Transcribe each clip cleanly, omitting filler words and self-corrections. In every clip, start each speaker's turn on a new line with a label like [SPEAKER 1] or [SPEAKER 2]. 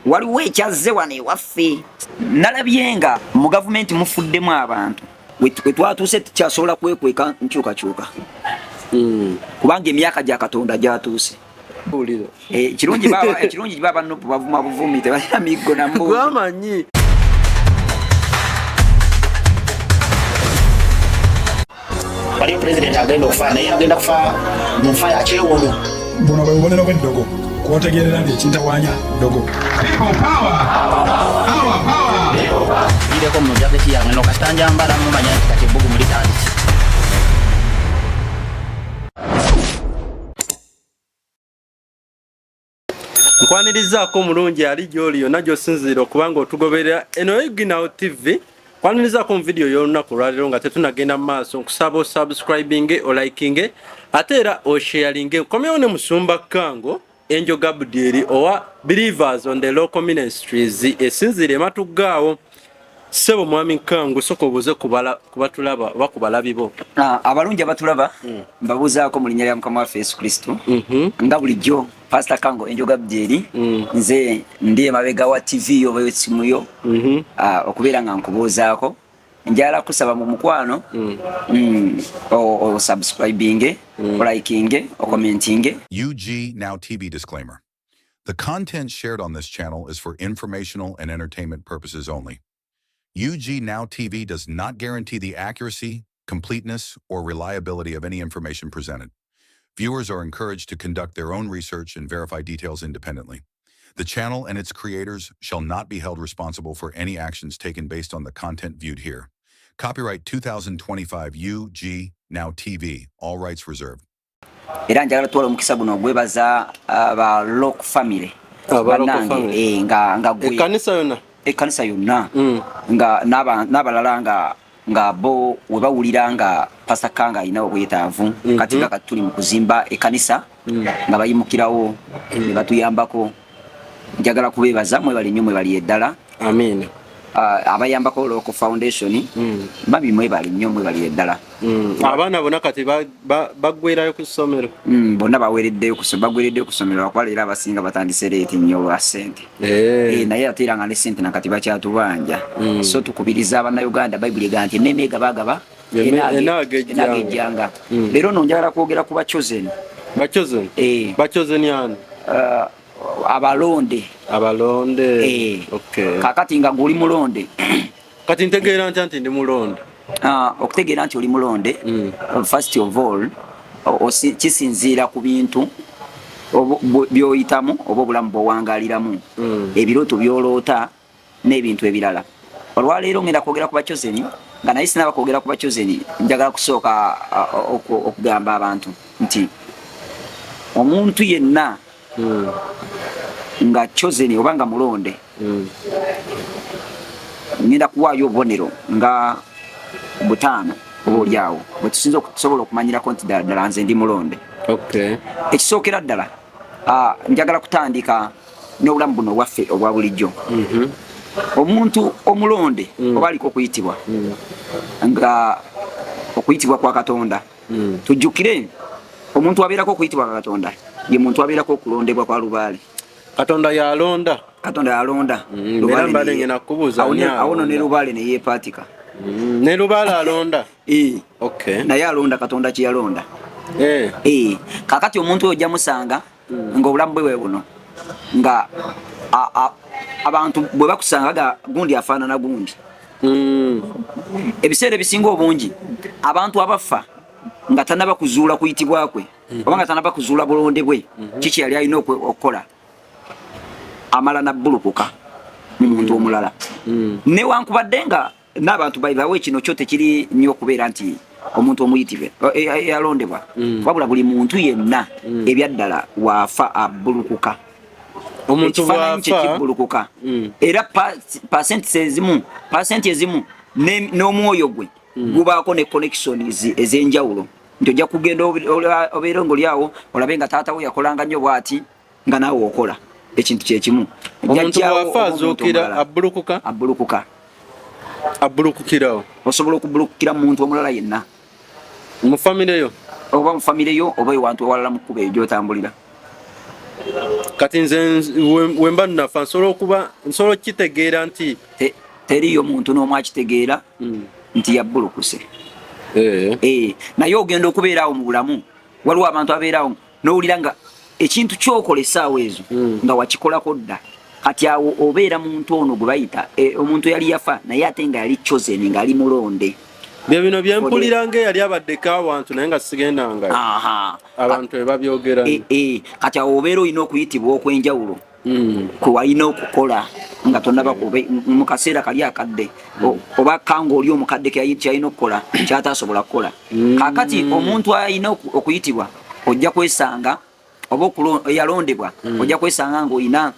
[SPEAKER 1] Waliwo ekyazze wano ewaffe, nalabye nga mu gavumenti mufuddemu abantu. We twatuuse tukyasobola kwekweka nkyukakyuka, kubanga emyaka gya Katonda gyatuuse. Ekirungi baba NUP bavuma buvumi, tebalina miggo na mbuzi.
[SPEAKER 2] Gwamanyi.
[SPEAKER 3] Waliyo pulezidenti agenda okufa, naye agenda kufa mu nfa ya kyewuunyo.
[SPEAKER 4] Buno bwe bubonero bw'eddogo kwotegeerera nti ekintawaanya ddogo.
[SPEAKER 3] Gireko mu jaketi yange no kasita njambala mumanya nti kati ebbugumu litandise.
[SPEAKER 2] Nkwanirizaako omulungi ali gy'oli yonna gy'osinziira okuba nga otugoberera eno UG Now TV. Nkwanirizaako mu vidiyo y'olunaku olwaleero. Nga tetunagenda mu maaso, nkusaba osubscribinge, olikinge, ate era osharinge. Nkomyewo ne Musumba Kango Angel Gabriel owa Believers on the Local Ministries esinziira ematugaawo. Ssebo Mwami Kango, soka obuuze kubatulaba oba ku balabi bo.
[SPEAKER 1] Abalungi abatulaba, mbabuuzaako mu linnya lya Mukama waffe Yesu Kristo. Nga bulijjo, Pastor Kango Angel Gabriel, nze ndi emabega wa TV yo oba essimu yo, okubeera nga nkubuuzaako. Njagala kusaba mu mukwano, osubscribinge, olikinge, ocommentinge.
[SPEAKER 5] UG Now TV disclaimer. The content shared on this channel is for informational and entertainment purposes only. UG Now TV does not guarantee the accuracy, completeness, or reliability of any information presented. Viewers are encouraged to conduct their own research and verify details independently. The channel and its creators shall not be held responsible for any actions taken based on the content viewed here. Copyright 2025 UG Now TV, all rights reserved.
[SPEAKER 1] Era njagala twala omukisa guno ogwebaza aba Rock Family.
[SPEAKER 2] Aba Rock
[SPEAKER 1] Bannange,
[SPEAKER 2] Family.
[SPEAKER 1] Nga gwe
[SPEAKER 2] Ekkanisa yonna.
[SPEAKER 1] Ekkanisa yonna, nga n'abalala nga bo we bawulira nga Pastor Kanga alina obwetaavu, kati nga kati tuli mu kuzimba ekkanisa, nga bayimukirawo ne batuyambako. Njagala kubeebaza, mwebale nnyo, mwebali eddala.
[SPEAKER 2] Amiina.
[SPEAKER 1] Abayambako Local Foundation, babi mwebale nnyo, mwebali eddala.
[SPEAKER 2] Abaana bonna kati baggwerayo ku ssomero?
[SPEAKER 1] Bonna bawereddeyo bagwereddeyo ku ssomero, lwakuba leero abasinga batandise late nnyo olwa ssente. Naye ate era nga ne ssente nakati bakyatubanja. So tukubiriza Abannayuganda, Bayibuli egamba nti emmeeme egabagaba
[SPEAKER 2] Enaagejjanga.
[SPEAKER 1] Enaagejjanga. Leero no njagala kwogera ku bachosen.
[SPEAKER 2] Bachosen?
[SPEAKER 1] Eh.
[SPEAKER 2] Bachosen yani?
[SPEAKER 1] Abalonde.
[SPEAKER 2] Abalonde.
[SPEAKER 1] Eh.
[SPEAKER 2] Okay.
[SPEAKER 1] Kakati nga guli mulonde.
[SPEAKER 2] Kati ntegeera ntya nti ndi mulonde?
[SPEAKER 1] Okutegeera nti oli mulonde, first of all, kisinziira ku bintu by'oyitamu oba obulamu bw'owangaaliramu, ebirooto by'oloota n'ebintu ebirala. Olwaleero ngenda kwogera ku bachosen, nga naye sinaba kwogera ku bachosen, njagala kusooka okugamba abantu nti omuntu yenna nga chosen oba nga mulonde, ngenda kuwaayo obubonero nga butaano oba oliawo bwe tusinza okusobola okumanyirako nti ddala ddala nze ndi mulonde. Ekisookera ddala, njagala kutandika n'obulamu buno obwaffe obwa bulijjo. Omuntu omulonde oba aliko okuyitibwa, nga okuyitibwa kwa Katonda, tujjukire omuntu abeerako okuyitibwa kwa Katonda ye muntu abeerako okulondebwa kwa lubaale.
[SPEAKER 2] Katonda yalonda.
[SPEAKER 1] Katonda yalonda.
[SPEAKER 2] Era mbadde ngenda kukubuuza ani
[SPEAKER 1] Awo no ne
[SPEAKER 2] alonda.
[SPEAKER 1] lubaale ne yeepaatika.
[SPEAKER 2] Ne lubaale alonda.
[SPEAKER 1] Naye alonda Katonda kye yalonda. Kaakati omuntu oyo ojja musanga ng'obulamu bwe bwe buno, nga abantu bwe bakusanga ga gundi afaanana gundi. Ebiseera ebisinga obungi abantu abafa nga tannaba kuzuula kuyitibwa kwe, oba nga tannaba kuzuula bulonde bwe, kiki yali alina okukola, amala nabbulukuka mu muntu omulala. Newankubadde nga n'abantu bayibawo, kino kyo tekiri nnyo okubeera nti omuntu omuyitibwe eyalondebwa, wabula buli muntu yenna ebyaddala waafa abbulukuka.
[SPEAKER 2] Omuntu
[SPEAKER 1] Ekifaananyi kye
[SPEAKER 2] bw'afa
[SPEAKER 1] kibbulukuka. Era pasenti ezimu n'omwoyo gwe gubaako ne connections ez'enjawulo, nti ojja kugenda obeere ng'oli awo olabe nga taata we yakolanga nnyo bw'ati, nga naawe okola ekintu kyekimu.
[SPEAKER 2] Omuntu
[SPEAKER 1] Jjajjaawo
[SPEAKER 2] bw'afa
[SPEAKER 1] oba omuntu
[SPEAKER 2] azuukira,
[SPEAKER 1] omulala.
[SPEAKER 2] Abbulukuka?
[SPEAKER 1] Abbulukuka.
[SPEAKER 2] Abbulukukirawo.
[SPEAKER 1] Osobola okubbulukukira mu muntu omulala yenna.
[SPEAKER 2] Mu famire yo?
[SPEAKER 1] Oba mu famire yo, oba ewantu ewalala mu kkubo eyo gy'otambulira.
[SPEAKER 2] Kati nze wemba nafa nsobola okuba nsobola okukitegeera nti
[SPEAKER 1] teriyo muntu n'omu akitegeera nti yabbulukuse. Naye ogenda okubeera awo mu bulamu, waliwo abantu abeerawo n'owulira nga ekintu kyokola essaawa ezo nga wakikolako dda. Kati awo obeera muntu ono gwe bayita omuntu yali yafa naye ate nga yali chosen, ng'ali mulonde.
[SPEAKER 2] Bye bino byempulira ng'eyali abaddeko awantu naye nga sigendanga. Abantu ebabyogera.
[SPEAKER 1] Kati awo obeera olina okuyitibwa okw'enjawulo kwe walina okukola nga tonaba mu kaseera kali akadde, oba kanga oli omukadde kyalina okukola kyatasobola kukola. Kaakati omuntu alina okuyitibwa ojja kwesanga oba eyalondebwa ojja kwesanga ng'olina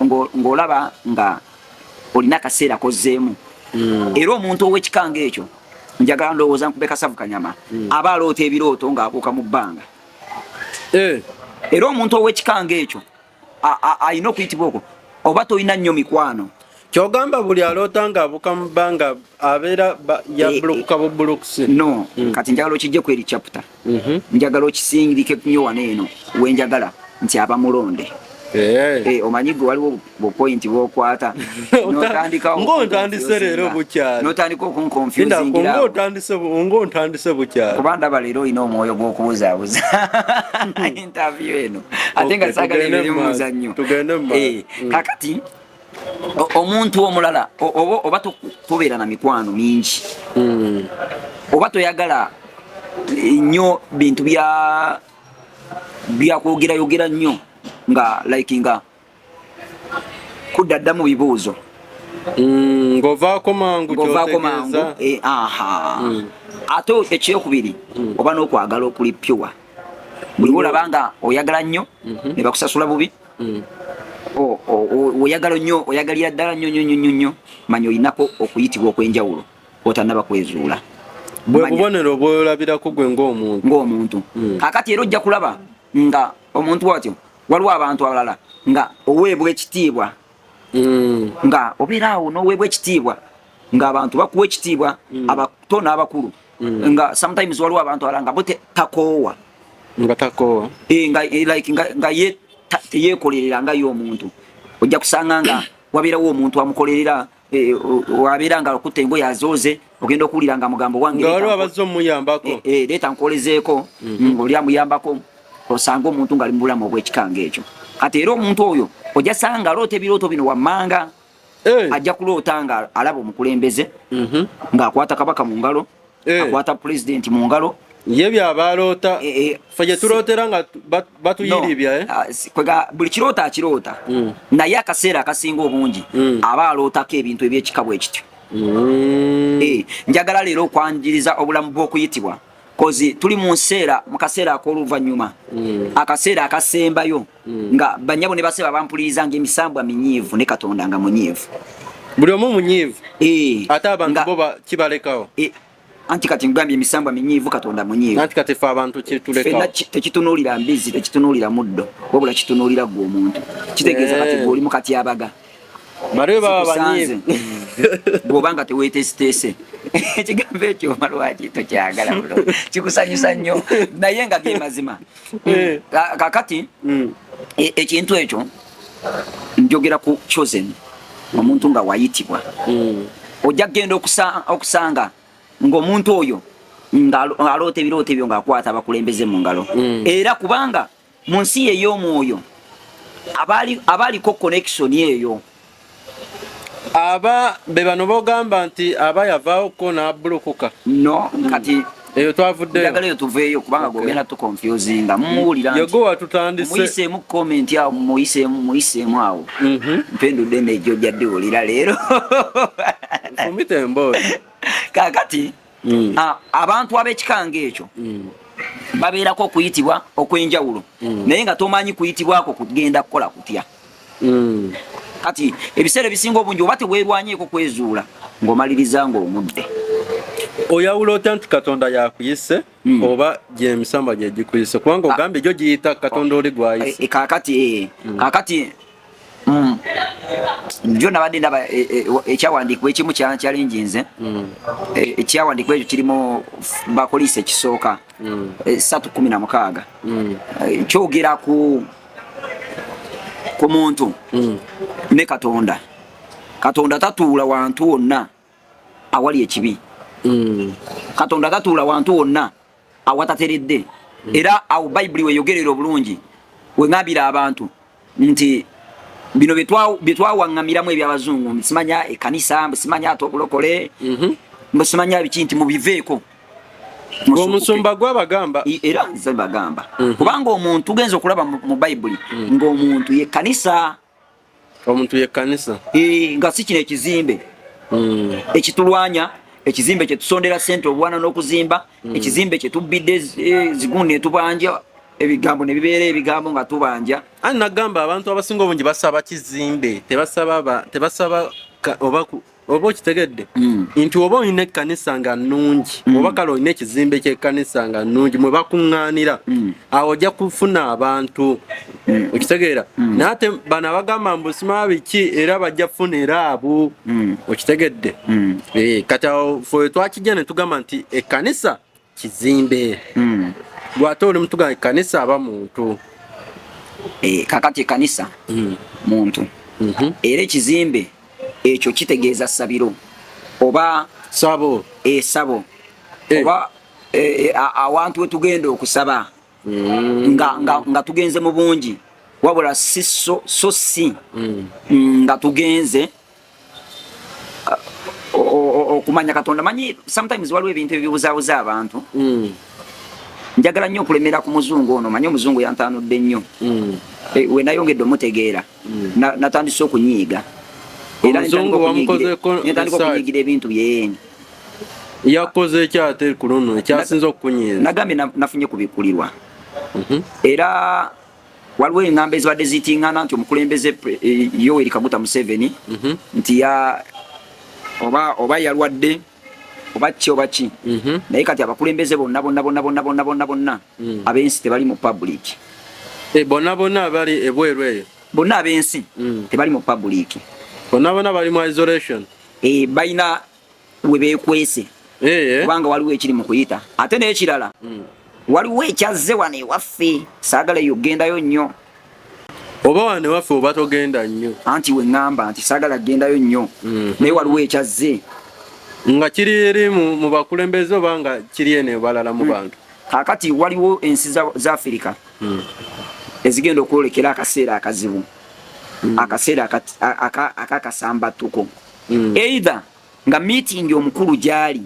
[SPEAKER 1] ng'olaba nga olina akaseera kozzeemu. Era omuntu ow'ekika ng'ekyo, njagala ndowooza nkube kasavu kanyama, aba aloota ebirooto ng'abuuka mu bbanga. Era omuntu ow'ekika ng'ekyo alina okuyitibwa okwo, oba tolina nnyo mikwano.
[SPEAKER 2] Kyogamba buli aloota ng'abuuka mu bbanga abeera yabulukuka bubulukusi?
[SPEAKER 1] No. Kati njagala okijje ku eri chapter, njagala okisingirike nnyo wano eno wenjagala nti aba mulonde. Omanyi gwe waliwo bupointi bwokwata
[SPEAKER 2] ng'ontandise leero bukyali
[SPEAKER 1] notandika okunconfusingira
[SPEAKER 2] ng'ontandise bukyali
[SPEAKER 1] kuba ndaba leero olina omwoyo gw'okubuzaabuza interview eno, ate nga saagala ebiri mu muzannyo. Kakati omuntu omulala oba tobeera na mikwano mingi, oba toyagala nnyo bintu bya byakwogerayogera nnyo, nga like nga kudda dda mu bibuuzo.
[SPEAKER 2] Ng'ovaako mangu.
[SPEAKER 1] Ng'ovaako mangu. Aha. Ate ekyokubiri, oba n'okwagala okuli pure, buli olaba nga oyagala nnyo ne bakusasula bubi, oyagala nnyo, oyagalira ddala nnyo nnyo nnyo nnyo, manya olinako okuyitibwa okw'enjawulo otannaba kwezuula.
[SPEAKER 2] Bwe bubonero bwolabirako gwe ng'omuntu.
[SPEAKER 1] Ng'omuntu. Kakati era ojja kulaba nga omuntu atyo, waliwo abantu abalala nga oweebwa ekitiibwa, nga obeera awo n'oweebwa ekitiibwa, ng'abantu bakuwa ekitiibwa, abato n'abakulu, nga sometimes waliwo abantu abalala nga bo takoowa.
[SPEAKER 2] Nga takoowa.
[SPEAKER 1] Nga like nga ye teyeekolerera nga ye omuntu, ojja kusanga nga wabeerawo omuntu amukolerera. Wabeera nga okutta engoye azooze, ogenda okuwulira nga mugambo wange
[SPEAKER 2] nga waliwo abazze omuyambako.
[SPEAKER 1] Leeta nkolezeeko, oli amuyambako. Osanga omuntu ng'ali mu bulamu obw'ekika ng'ekyo. Kati era omuntu oyo ojja sanga ng'aloota ebirooto bino wammanga. Ajja kuloota nga alaba omukulembeze ng'akwata kabaka mu ngalo, akwata pulezidenti mu ngalo.
[SPEAKER 2] Ye byaba aloota, ffe gye tulootera nga batuyiribya.
[SPEAKER 1] Kwega buli kiroota akiroota, naye akaseera akasinga obungi aba alootako ebintu ebyekika bwe kityo. Njagala leero okwanjiriza obulamu bw'okuyitibwa, 'cause tuli mu nseera, mu kaseera ak'oluvannyuma, akaseera akasembayo, nga banyabo ne baseba bampuliriza, nga emisambwa minyiivu ne Katonda nga munyiivu.
[SPEAKER 2] Buli omu munyiivu, ate abantu bo kibalekawo.
[SPEAKER 1] Anti kati ngambye emisambwa minyiivu, Katonda munyiivu.
[SPEAKER 2] Anti kati fe abantu kitulekawo.
[SPEAKER 1] Tekitunuulira mbizi, tekitunuulira muddo, wabula kitunuulira gwe omuntu. Kitegeeza kati gwe oli mu katyabaga.
[SPEAKER 2] Baliwe baba banyiivu.
[SPEAKER 1] Bw'oba nga teweeteesiteese. Ekigambo ekyo oba lwaki tokyagala bulo kikusanyusa nnyo, naye nga ge mazima. Kakati ekintu ekyo njogera ku chosen, omuntu nga wayitibwa, ojja kugenda okusanga ng'omuntu oyo ng'aloota ebirooto ebyo ng'akwata abakulembeze mu ngalo. Era kubanga mu nsi ey'omwoyo abaliko connection eyo.
[SPEAKER 2] Aba be bano bogamba nti aba yavaawo ko n'abulukuka?
[SPEAKER 1] No, kati
[SPEAKER 2] eyo twavuddeyo.
[SPEAKER 1] Njagala eyo tuveeyo, kubanga gwogenda tuconfusinga. Mumuwulira.
[SPEAKER 2] Yego watutandise.
[SPEAKER 1] Muyiseemu comment awo, muyiseemu, muyiseemu awo. Mpendudde nejjo ojja ddiwulira leero.
[SPEAKER 2] Fumita emboozi.
[SPEAKER 1] Kakati abantu ab'ekikanga ekyo babeerako okuyitibwa okw'enjawulo, naye nga tomanyi kuyitibwako kugenda kukola kutya. Kati ebiseera ebisinga obungi oba teweerwanyeeko kwezuula, ng'omaliriza ng'omudde.
[SPEAKER 2] Oyawula otya nti Katonda yakuyise oba gyemisambwa gyegikuyise? Kubanga ogambye gyo giyita Katonda oli gwayise.
[SPEAKER 1] Kakati jo nabadde ndaba ekyawandiikibwa ekimu kyalenjinze. Ekyawandiikibwa ekyo kirimu Bakolisi ekisooka 3:16. Kyogera ku Ku muntu ne Katonda. Katonda tatuula wantu wonna awali ekibi. Katonda tatuula wantu wonna awatateredde. Era awo Bayibuli weyogerera obulungi, weŋambira abantu nti bino byetwawaŋŋamiramu ebyabazungu, simanya ekkanisa, simanya ate obulokole, simanya biki, nti mubiveeko.
[SPEAKER 2] Omusumba gwabagamba.
[SPEAKER 1] Era nze bagamba, kubanga omuntu ugenza okulaba mu Bayibuli ng'omuntu ye kkanisa.
[SPEAKER 2] Omuntu ye kkanisa.
[SPEAKER 1] Nga si kino ekizimbe ekitulwanya, ekizimbe kyetusondera sente obwana n'okuzimba, ekizimbe kyetubbidde zigundi netubanja ebigambo nebibeera ebigambo nga tubanja.
[SPEAKER 2] Ani nagamba abantu abasinga obungi basaba kizimbe, tebasaba oba oba okitegedde nti oba olina ekkanisa nga nnungi, oba kale olina ekizimbe ky'ekkanisa nga nnungi mwe bakuŋŋaanira, awo ojja kufuna abantu, okitegeera? Naye ate bano abagamba mbu simaba biki, era bajja kufuna era abo, okitegedde? Kati awo fe twakijja ne tugamba nti ekkanisa kizimbe, lwate oli mutugamba ekkanisa aba muntu.
[SPEAKER 1] Kakati ekkanisa muntu, era ekizimbe ekyo kitegeeza ssabiro oba
[SPEAKER 2] sabo,
[SPEAKER 1] esabo oba awantu wetugenda okusaba nga tugenze mu bungi, wabula si so si nga tugenze okumanya Katonda. Manyi sometimes waliwo ebintu ebibuzaabuza abantu. Njagala nnyo okulemera ku muzungu ono. Manyi omuzungu yantaanudde nnyo. We nayongedde omutegeera, natandise okunyiiga, era netandika okunyiigira ebintu bye.
[SPEAKER 2] Yakoze ekyate ku luno ekyasinze okukunyiiza?
[SPEAKER 1] Nagambye nafunye kubikulirwa, era waliwo eŋŋambo ezibadde ziyitingana nti omukulembeze Yoweri Kaguta Museveni nti ya oba yalwadde oba ki oba ki, naye kati abakulembeze bonna bonna bonna bonna bonna bonna bonna ab'ensi tebali mu public.
[SPEAKER 2] Bonna bonna abali ebweru eyo?
[SPEAKER 1] Bonna ab'ensi tebali mu public.
[SPEAKER 2] Bonna bonna bali mu isolation.
[SPEAKER 1] Balina we beekwese, kubanga waliwo ekiri mu kuyita. Ate n'ekirala, waliwo ekyazze wano ewaffe, saagala eyo kugendayo nnyo.
[SPEAKER 2] Oba wano ewaffe oba togenda nnyo.
[SPEAKER 1] Anti we ŋŋamba nti saagala kugendayo nnyo, naye waliwo ekyazze.
[SPEAKER 2] Nga kiri eri mu bakulembeze oba nga kiri eno ebalala mu bantu?
[SPEAKER 1] Kaakati waliwo ensi za Afirika ezigenda okwolekera akaseera akazibu, akaseera akakasambattuko, either nga meeting omukulu gyali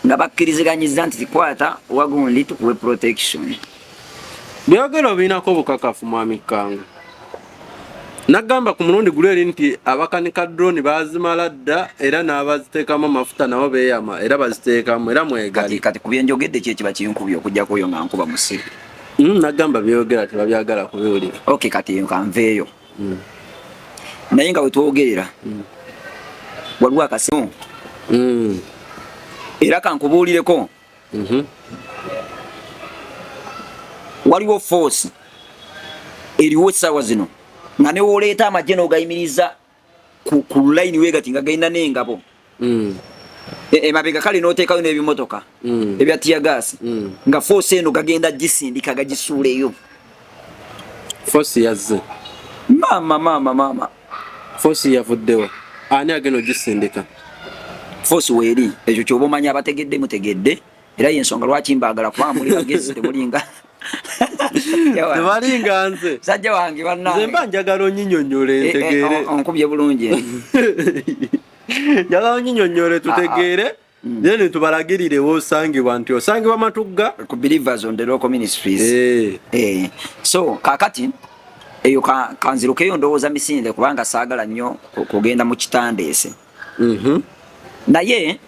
[SPEAKER 1] nga bakkiriziganyiza nti tikwata wagundi tukuwe protection.
[SPEAKER 2] Byogera obirinako obukakafu, mwami Kangu? Nagamba ku mulundi guli eri nti abakanika drone bazimala dda, era n'abaziteekamu amafuta nabo beeyama era baziteekamu era mwegali.
[SPEAKER 1] Kati ku byenjogedde ki ekiba kinkubye okujjako oyo nga nkuba musiru?
[SPEAKER 2] Nagamba byogera tebabyagala kubiwulira.
[SPEAKER 1] Okay, kati kanveeyo. Naye nga wetwogerera waliwo akasimu, era kankubuulireko, waliwo force eriwo essaawa zino nga newoleeta amagye n'ogayimiriza ku layini weegati nga galina n'engabo emabega, kale n'oteekayo n'ebimotoka ebya teargas, nga force eno gagenda gisindika gagisuuleyo.
[SPEAKER 2] Force yazze?
[SPEAKER 1] Maama, maama, maama!
[SPEAKER 2] Force yavuddewa? Ani agenda ogisindika?
[SPEAKER 1] Force weeri, ekyo kyoba omanya. Abategedde mutegedde, era yensonga lwaki mbaagala, kubanga muli bagezi, temulinga
[SPEAKER 2] Tebalinga nze.
[SPEAKER 1] Sajja wange.
[SPEAKER 2] Nze mba njagala onyinyonnyole ntegeere.
[SPEAKER 1] Onkubye bulungi.
[SPEAKER 2] Njagala onyinyonnyole tutegeere, then tubalagirire wosangibwa nti osangibwa Matugga.
[SPEAKER 1] Ku Believers on the Local Ministries. So kakati eyo kanzirukeyo ndowooza misinde, kubanga saagala nnyo kugenda mu kitandeese. Naye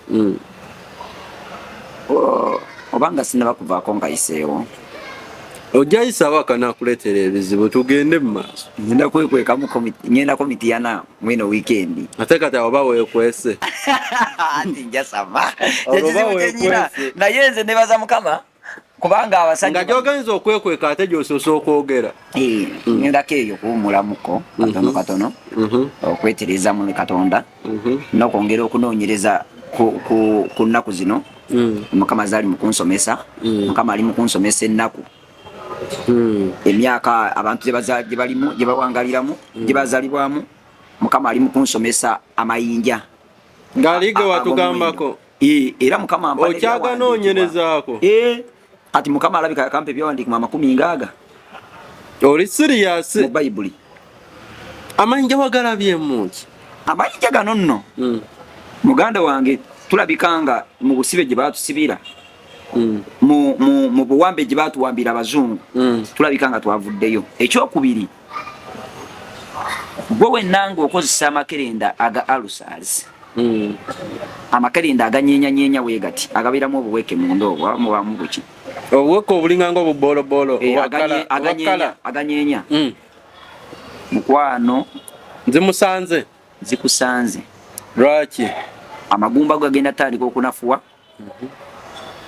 [SPEAKER 1] obanga sinaba kuvaako nkayiseewo.
[SPEAKER 2] Ojja yisawo akanakuleetera ebizibu, tugende mu maaso.
[SPEAKER 1] Ngenda kwekwekamu, ngenda komitiyana mweno weekend.
[SPEAKER 2] Ate kati awo oba weekwese.
[SPEAKER 1] Anti njasama.
[SPEAKER 2] Olwo oba
[SPEAKER 1] ekizibu kyenyina.
[SPEAKER 2] weekwese.
[SPEAKER 1] Naye nze nebaza Mukama kubanga abasajja
[SPEAKER 2] nga gyogenza okwekweka ate gyosoose okwogera.
[SPEAKER 1] Ngendako eyo kuwumulamuko katono katono, okwetereezamu ne Katonda n'okwongera okunoonyereza ku nnaku zino. Mukama zaali mu kunsomesa, Mukama ali mu kunsomesa ennaku. Emyaka abantu gye balimu, gye bawangaliramu, gye bazalibwamu, Mukama ali mu kunsomesa amayinja.
[SPEAKER 2] Ng'aliige watugambako.
[SPEAKER 1] Era Mukama ampa
[SPEAKER 2] Okyaganoonyerezaako.
[SPEAKER 1] Kati Mukama alabika yakampa ebyawandiikibwa 60.
[SPEAKER 2] Oli serious?
[SPEAKER 1] Mu Bayibuli.
[SPEAKER 2] Amayinja wagalabyemu ki?
[SPEAKER 1] Amayinja gano nno, muganda wange, tulabika nga mu busibe gye baatusibira, mu buwambe gye baatuwambira abazungu, tulabika nga twavuddeyo. Ekyokubiri, gwe wenna ng'okozesa amakerenda aga ulcers, amakerenda aganyenyanyeenya bwe gati, agabeeramu obuweke munda, obwo mubamu buki?
[SPEAKER 2] Obuweke obulinga nga obubolobolo.
[SPEAKER 1] Aganyeenya. Mukwano,
[SPEAKER 2] Nzimusanze.
[SPEAKER 1] Zikusanze.
[SPEAKER 2] Lwaki?
[SPEAKER 1] Amagumba go gagenda tandika okunafuwa,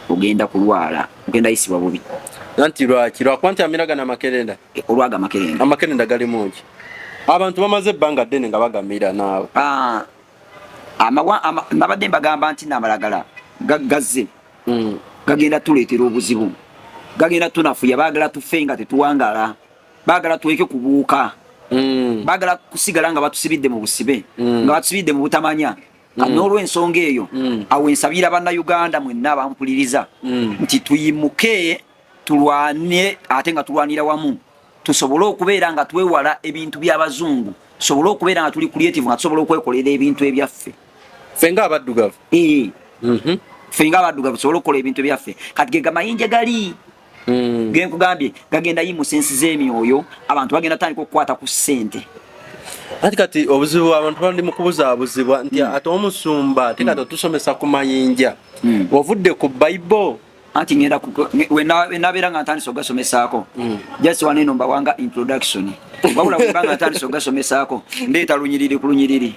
[SPEAKER 1] ogenda kulwala, ogenda yisibwa bubi.
[SPEAKER 2] Anti lwaki? Lwakuba nti amira gano amakerenda?
[SPEAKER 1] Olwaga amakerenda.
[SPEAKER 2] Amakerenda galimu ki? Abantu bamaze ebbanga ddene nga bagamira naawe.
[SPEAKER 1] Ah, nabadde mbagamba nti namalagala gazze, gagenda tuleetera obuzibu, gagenda tunafuya. Baagala tufe nga tetuwangala, baagala tuleke kubuuka, baagala kusigala nga batusibidde mu busibe, nga batusibidde mu butamanya. N'olwensonga eyo, awo ensabira Bannayuganda mwenna abampuliriza nti tuyimuke, tulwane, ate nga tulwanira wamu, tusobole okubeera nga twewala ebintu by'abazungu, tusobole okubeera nga tuli creative, nga tusobola okwekolera ebintu ebyaffe.
[SPEAKER 2] Ffe nga abaddugavu.
[SPEAKER 1] Ffe nga abaddugavu tusobole okukola ebintu ebyaffe. Kati ge gamayinja gali genkugambye gagenda yimusa ensi z'emyoyo, abantu bagenda tandika okukwata ku ssente.
[SPEAKER 2] Anti kati obuzibu, abantu bali mu kubuzaabuzibwa nti ate omusumba ate kati otusomesa ku mayinja, ovudde ku Bible.
[SPEAKER 1] Anti ngenda wenabeera nga ntandise ogasomesaako, just wano eno mbawanga introduction, wabula bwemba nga ntandise ogasomesaako, ndeeta lunyiriri ku lunyiriri,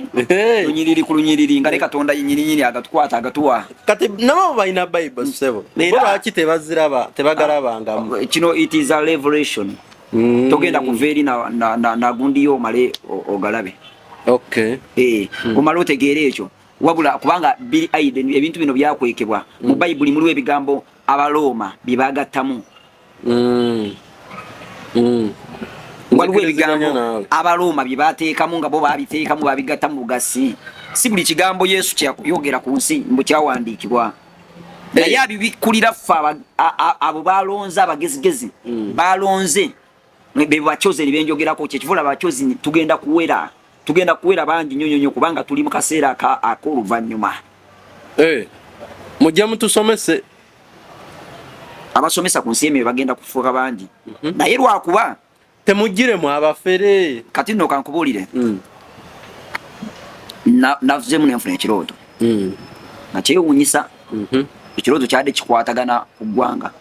[SPEAKER 1] lunyiriri ku lunyiriri, nga ne Katonda yenyininyini agatukwata agatuwa.
[SPEAKER 2] Kati nabo balina Bible, ssebo, bo lwaki tebaziraba, tebagalabangamu?
[SPEAKER 1] Kino it is a revelation. Togenda kuva eri nagundiyo omale ogalabe. Omale otegeere ekyo, wabula kubanga biri aide, ebintu bino byakwekebwa mu Bayibuli. Muliwo ebigambo Abalooma bye bagattamu. Waliwo ebigambo Abalooma bye bateekamu, nga bo babiteekamu, babigattamu bugasi. Si buli kigambo Yesu kyeyayogera ku nsi mbu kyawandiikibwa, naye abibikkulira ffe abo balonze abagezigezi, balonze be bachosen benjogerako. Kyekivula bachosen tugenda kuwera, tugenda kuwera bangi nnyo nnyo, kubanga tuli mu kaseera ak'oluvannyuma.
[SPEAKER 2] Mujja mutusomese.
[SPEAKER 1] Abasomesa ku nsi emyo bagenda kufuuka bangi, naye lwakuba
[SPEAKER 2] Temugiremu abafere.
[SPEAKER 1] Kati nno kankubuulire. Navuzeemu nenfuna ekirooto nga kyewuunyisa. Ekirooto kyadde kikwatagana ku ggwanga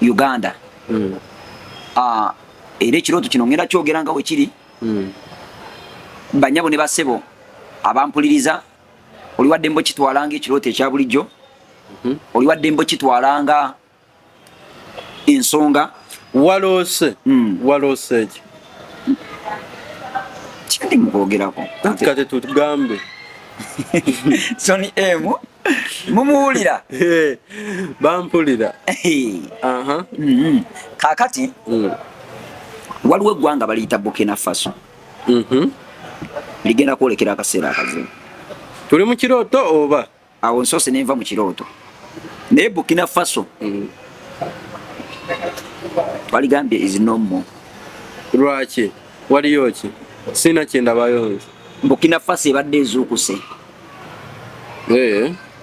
[SPEAKER 1] Uganda. Era ekirooto kino ngenda kyogera nga wekiri. Banyabo ne basebo abampuliriza, oli waddembe okitwalanga ekirooto ekya bulijjo, oli waddembe okitwalanga ensonga.
[SPEAKER 2] Waloose? Waloose eki?
[SPEAKER 1] Kindi mukwogerako.
[SPEAKER 2] Kati tugambe.
[SPEAKER 1] Soni M mumuwulira?
[SPEAKER 2] Bampulira.
[SPEAKER 1] Kakati waliwo eggwanga baliyita Burkina Faso, ligenda kwolekera akaseera akazibu.
[SPEAKER 2] Tuli mu kirooto oba?
[SPEAKER 1] Awo nsoose nenva mu kirooto, naye Burkina Faso twaligambye is no more.
[SPEAKER 2] Lwaki? Waliyo ki? Sina kyendabayo nze.
[SPEAKER 1] Burkina Faso ebadde ezuukuse.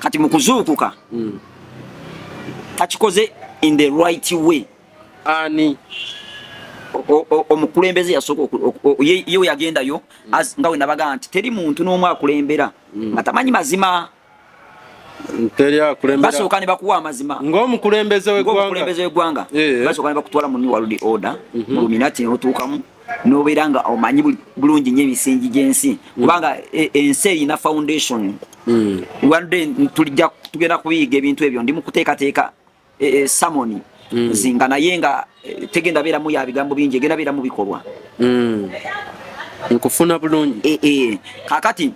[SPEAKER 1] Kati mu kuzuukuka takikoze in the right way.
[SPEAKER 2] Ani?
[SPEAKER 1] Omukulembeze yasooka ye we yagendayo, nga we nabagaa nti teri muntu n'omu akulembera nga tamanyi mazima.
[SPEAKER 2] Teri akulembera.
[SPEAKER 1] Basooka ne bakuwa amazima.
[SPEAKER 2] Ng'omukulembeze w'eggwanga.
[SPEAKER 1] Ng'omukulembeze w'eggwanga, basooka ne bakutwala mu New World Order, mu Illuminati, n'otuukamu n'obeera nga omanyi bulungi nnyo emisingi gy'ensi, kubanga ensi erina foundation. One day tulijja tugenda kubiyiga ebintu ebyo. Ndi mu kuteekateeka sermon zinga, naye nga tegenda beeramu ya bigambo bingi, egenda beeramu bikolwa.
[SPEAKER 2] Nkufuna bulungi.
[SPEAKER 1] Kakati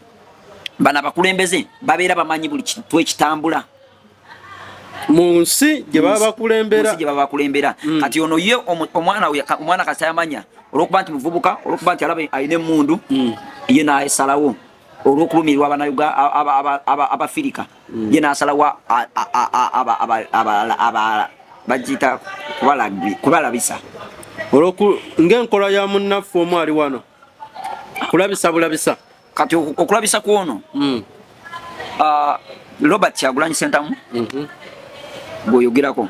[SPEAKER 1] bano abakulembeze babeera bamanyi buli kintu ekitambula.
[SPEAKER 2] Mu nsi gye baba bakulembera.
[SPEAKER 1] Gye baba bakulembera. Kati ono ye omwana omwana kasayamanya olwokuba nti muvubuka, olwokuba nti alaba alina emmundu, ye n'asalawo olw'okulumirirwa abafirika, ye n'asalawo bagiyita kubalabisa.
[SPEAKER 2] Ng'enkola ya munnaffe omu ali wano, kulabisa bulabisa.
[SPEAKER 1] Kati okulabisa kwono, Robert Kyagulanyi Ssentamu gweoyogerako,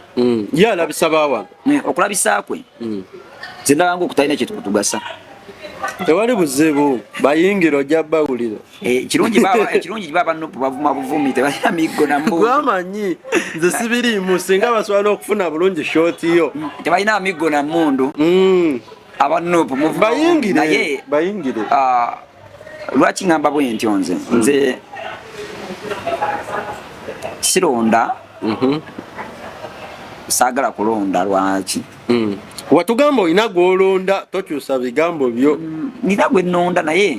[SPEAKER 2] Ye alabisa baawano.
[SPEAKER 1] Okulabisa kwe nze ndaba nga okutalina kyetukutugasa.
[SPEAKER 2] Tewali buzibu, bayingira ojja bawulira.
[SPEAKER 1] Ekirungi baba NUP bavuma buvumi, tebalina miggo nambu.
[SPEAKER 2] Gwamanyi nze sibiriimu, singa basobola n'okufuna bulungi shot yo.
[SPEAKER 1] Tebalina miggo na mmundu. Aba NUP
[SPEAKER 2] bayingire, bayingire.
[SPEAKER 1] Lwaki ngamba bwe ntyo? Nze sironda, saagala kulonda. Lwaki?
[SPEAKER 2] Watugamba olina gwolonda, tokyusa bigambo byo.
[SPEAKER 1] Nina gwe nnonda, naye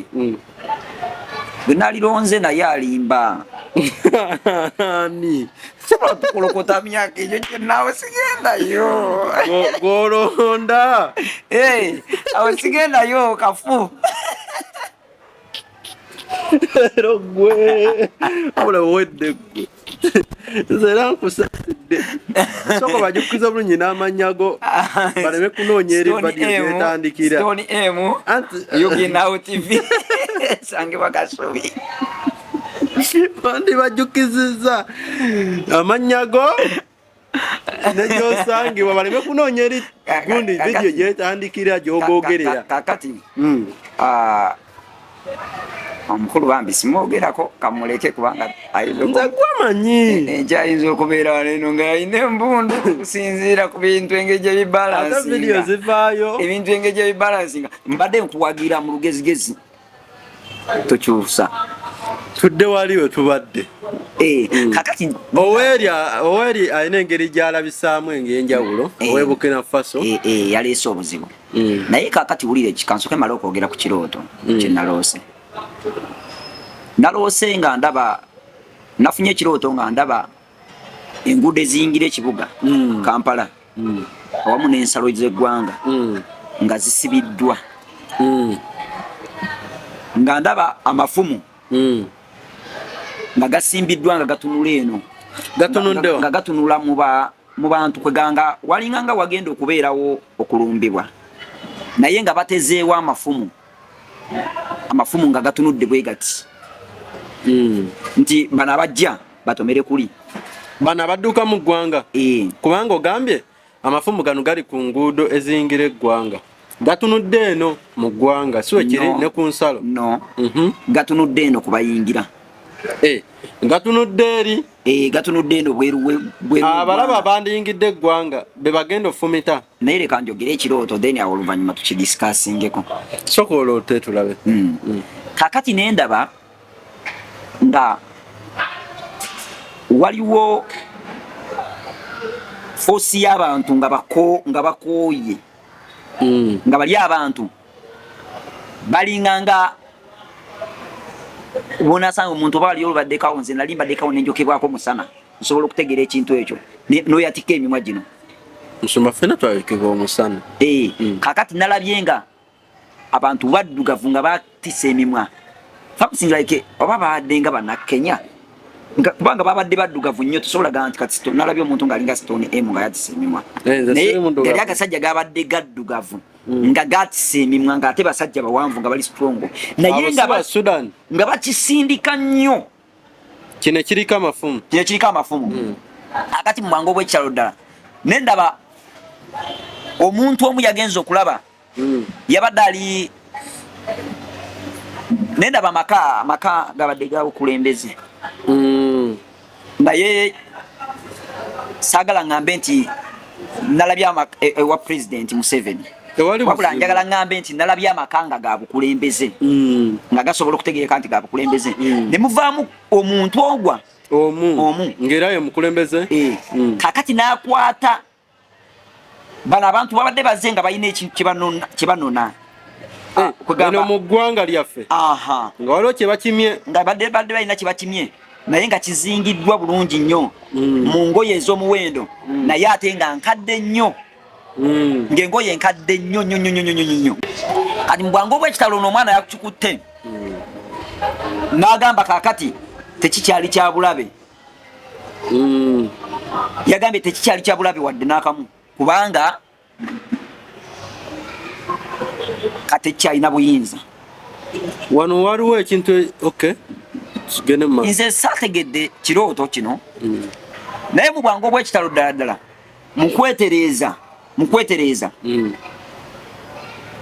[SPEAKER 1] gwe nalironze naye alimba.
[SPEAKER 2] Ani?
[SPEAKER 1] Sobola tukolokota myaka egyo gyenaawe sigendayo.
[SPEAKER 2] Gwolonda?
[SPEAKER 1] Awo sigendayo, kafu.
[SPEAKER 2] Era gwe wabula owedde gwe, nze era nkusasidde. Sooka bajukkiza bulungi n'amannya go baleme kunoonya eri vidiyo gyetandikira.
[SPEAKER 1] Stone M, Uginawo TV, sangibwa Kasubi.
[SPEAKER 2] Bandi bajjukizizza amannya go negyosangibwa baleme kunoonya eri gundi vidiyo gyetandikira gyogogerera.
[SPEAKER 1] Kakati omukulu bambi simwogerako, kamuleke kubanga
[SPEAKER 2] nze gwamanyi.
[SPEAKER 1] Enkya ayinza okubeera wano eno nga alina embundu okusinziira ku bintu engeri
[SPEAKER 2] Ate vidiyo
[SPEAKER 1] gyebibalansinga.
[SPEAKER 2] zivaayo.
[SPEAKER 1] Ebintu engeri gyebibalansinga, mbadde nkuwagira mu lugezigezi, tokyusa.
[SPEAKER 2] Tudde wali we tubadde.
[SPEAKER 1] Kakati
[SPEAKER 2] Oweeri alina engeri gy'alabisaamu eng'enjawulo, ow'e Burkina Faso.
[SPEAKER 1] Yaleese obuzibu. Naye kakati wulira ekikansoke male okwogera ku kirooto kyenaloose. Naloose nga ndaba, nafunye ekirooto nga ndaba enguudo eziyingira ekibuga Kampala awamu n'ensalo z'eggwanga nga zisibiddwa, nga ndaba amafumu nga gasimbiddwa nga gatunula eno.
[SPEAKER 2] Gatunuddewa?
[SPEAKER 1] Nga gatunula mu bantu, kweganga walinga nga wagenda okubeerawo okulumbibwa, naye nga batezeewo amafumu, amafumu nga gatunudde bwe gati nti bano abajja batomere kuli.
[SPEAKER 2] Bano abadduka mu ggwanga?
[SPEAKER 1] Eh.
[SPEAKER 2] Kubanga ogambye amafumu gano gali ku nguudo eziyingira eggwanga, gatunudde eno mu ggwanga, si wekiri?
[SPEAKER 1] No.
[SPEAKER 2] Ne ku nsalo?
[SPEAKER 1] No, gatunudde eno kubayingira.
[SPEAKER 2] Eh, gatunudde eri?
[SPEAKER 1] Eh, gatunudde eno bweru bweru
[SPEAKER 2] Abalaba
[SPEAKER 1] w'eggwanga.
[SPEAKER 2] bandiyingidde eggwanga be bagenda ofumita.
[SPEAKER 1] Naye leka njogere ekirooto, then awo oluvannyuma tukidiscussingeko.
[SPEAKER 2] Soka oloote tulabe.
[SPEAKER 1] Kakati nendaba nga waliwo force y'abantu nga bakooye, nga bali abantu balinga nga bonasanga omuntu oba waliyo olubaddekawo. Nze nali mbaddekawo nenjokebwako omusana, nsobola okutegeera ekintu ekyo n'oyatika emimwa gino.
[SPEAKER 2] Musumba, ffena twayokebwa omusana.
[SPEAKER 1] Eh, kakati nalabye nga abantu baddugavu nga batisa emimwa, something like oba babadde nga bannakenya, kubanga babadde baddugavu nnyo, tosobola gamba nti kati nalabye omuntu ng'alinga Stone M nga yatisa emimwa.
[SPEAKER 2] Eh, nze
[SPEAKER 1] Naye
[SPEAKER 2] siri muddugavu.
[SPEAKER 1] yali agasajja gabadde gaddugavu nga gatisa emimwa, ng'ate basajja bawanvu nga bali strong, naye
[SPEAKER 2] Abo
[SPEAKER 1] nga
[SPEAKER 2] si ba Sudan?
[SPEAKER 1] Nga bakisindika nnyo.
[SPEAKER 2] Kino kiriko amafumu.
[SPEAKER 1] Kino kiriko amafumu. Akati mu bwangu obw'ekyalo ddala nendaba omuntu omu yagenza okulaba, yabadde ali nendaba amaka gabadde gabukulembeze, naye saagala ŋŋambe nti nalabye ewa President Museveni.
[SPEAKER 2] Tewali
[SPEAKER 1] Wabula
[SPEAKER 2] buzibu.
[SPEAKER 1] njagala ŋŋambe nti nalabye amaka nga ga bukulembeze, nga gasobola okutegeereka nti ga bukulembeze, ne muvaamu omuntu ogwa
[SPEAKER 2] omu.
[SPEAKER 1] Omu.
[SPEAKER 2] Ng'era ye mukulembeze.
[SPEAKER 1] Eh, kakati n'akwata bano abantu babadde bazze nga balina ekintu kye banona.
[SPEAKER 2] Eno mu ggwanga lyaffe
[SPEAKER 1] Aha.
[SPEAKER 2] nga waliwo kye bakimye.
[SPEAKER 1] Nga badde balina kye bakimye. Naye nga kizingiddwa bulungi nnyo mu ngoye ez'omuwendo, naye ate nga nkadde nnyo, ng'engoye enkadde nnyo nnyo nnyo nnyo nnyo nnyo. Kati mu bwangu obw'ekitalo, ono omwana yakikutte n'agamba kaakati tekikyali kya bulabe. Yagambye tekikyali kya bulabe wadde n'akamu, kubanga kati tekikyalina buyinza.
[SPEAKER 2] Wano waliwo ekintu, okay, tugende mu maaso.
[SPEAKER 1] Nze saategedde kirooto kino, naye mu bwangu obw'ekitalo ddala ddala, mu kwetereeza,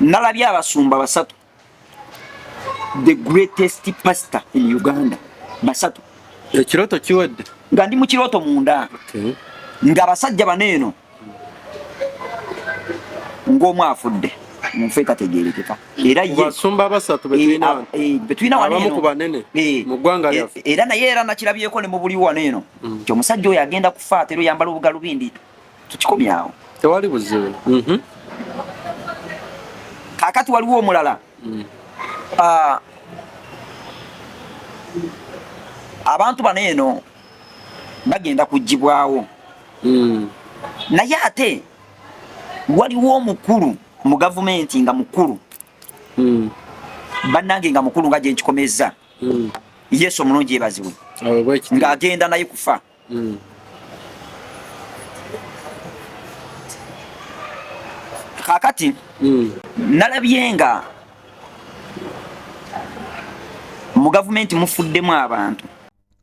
[SPEAKER 1] nalabye abasumba basatu, the greatest pastor in Uganda, basatu.
[SPEAKER 2] Ekirooto kiwedde?
[SPEAKER 1] Nga ndi mu kirooto munda, ng'abasajja bano eno, ng'omu afudde mu nfa etategeerekeka, era ye
[SPEAKER 2] Basumba basatu betulina wano.
[SPEAKER 1] Betulina wano
[SPEAKER 2] Abamu
[SPEAKER 1] eno.
[SPEAKER 2] ku banene mu ggwanga lyaffe.
[SPEAKER 1] Era naye era nakirabyeko ne mu buli wano eno nti omusajja oyo agenda kufa, ate era oyambala obugalubindi. Tukikomyawo.
[SPEAKER 2] Tewali buzibu.
[SPEAKER 1] Kaakati waliwo omulala. Ah, abantu bano eno bagenda kugibwawo, naye ate waliwo omukulu mu gavumenti nga mukulu, bannange, nga mukulu nga gyenkikomezza. Yesu omulungi yebazibwe.
[SPEAKER 2] Awo bwekiti.
[SPEAKER 1] Ng'agenda naye kufa. Kaakati nalabye nga mu gavumenti mufuddemu abantu.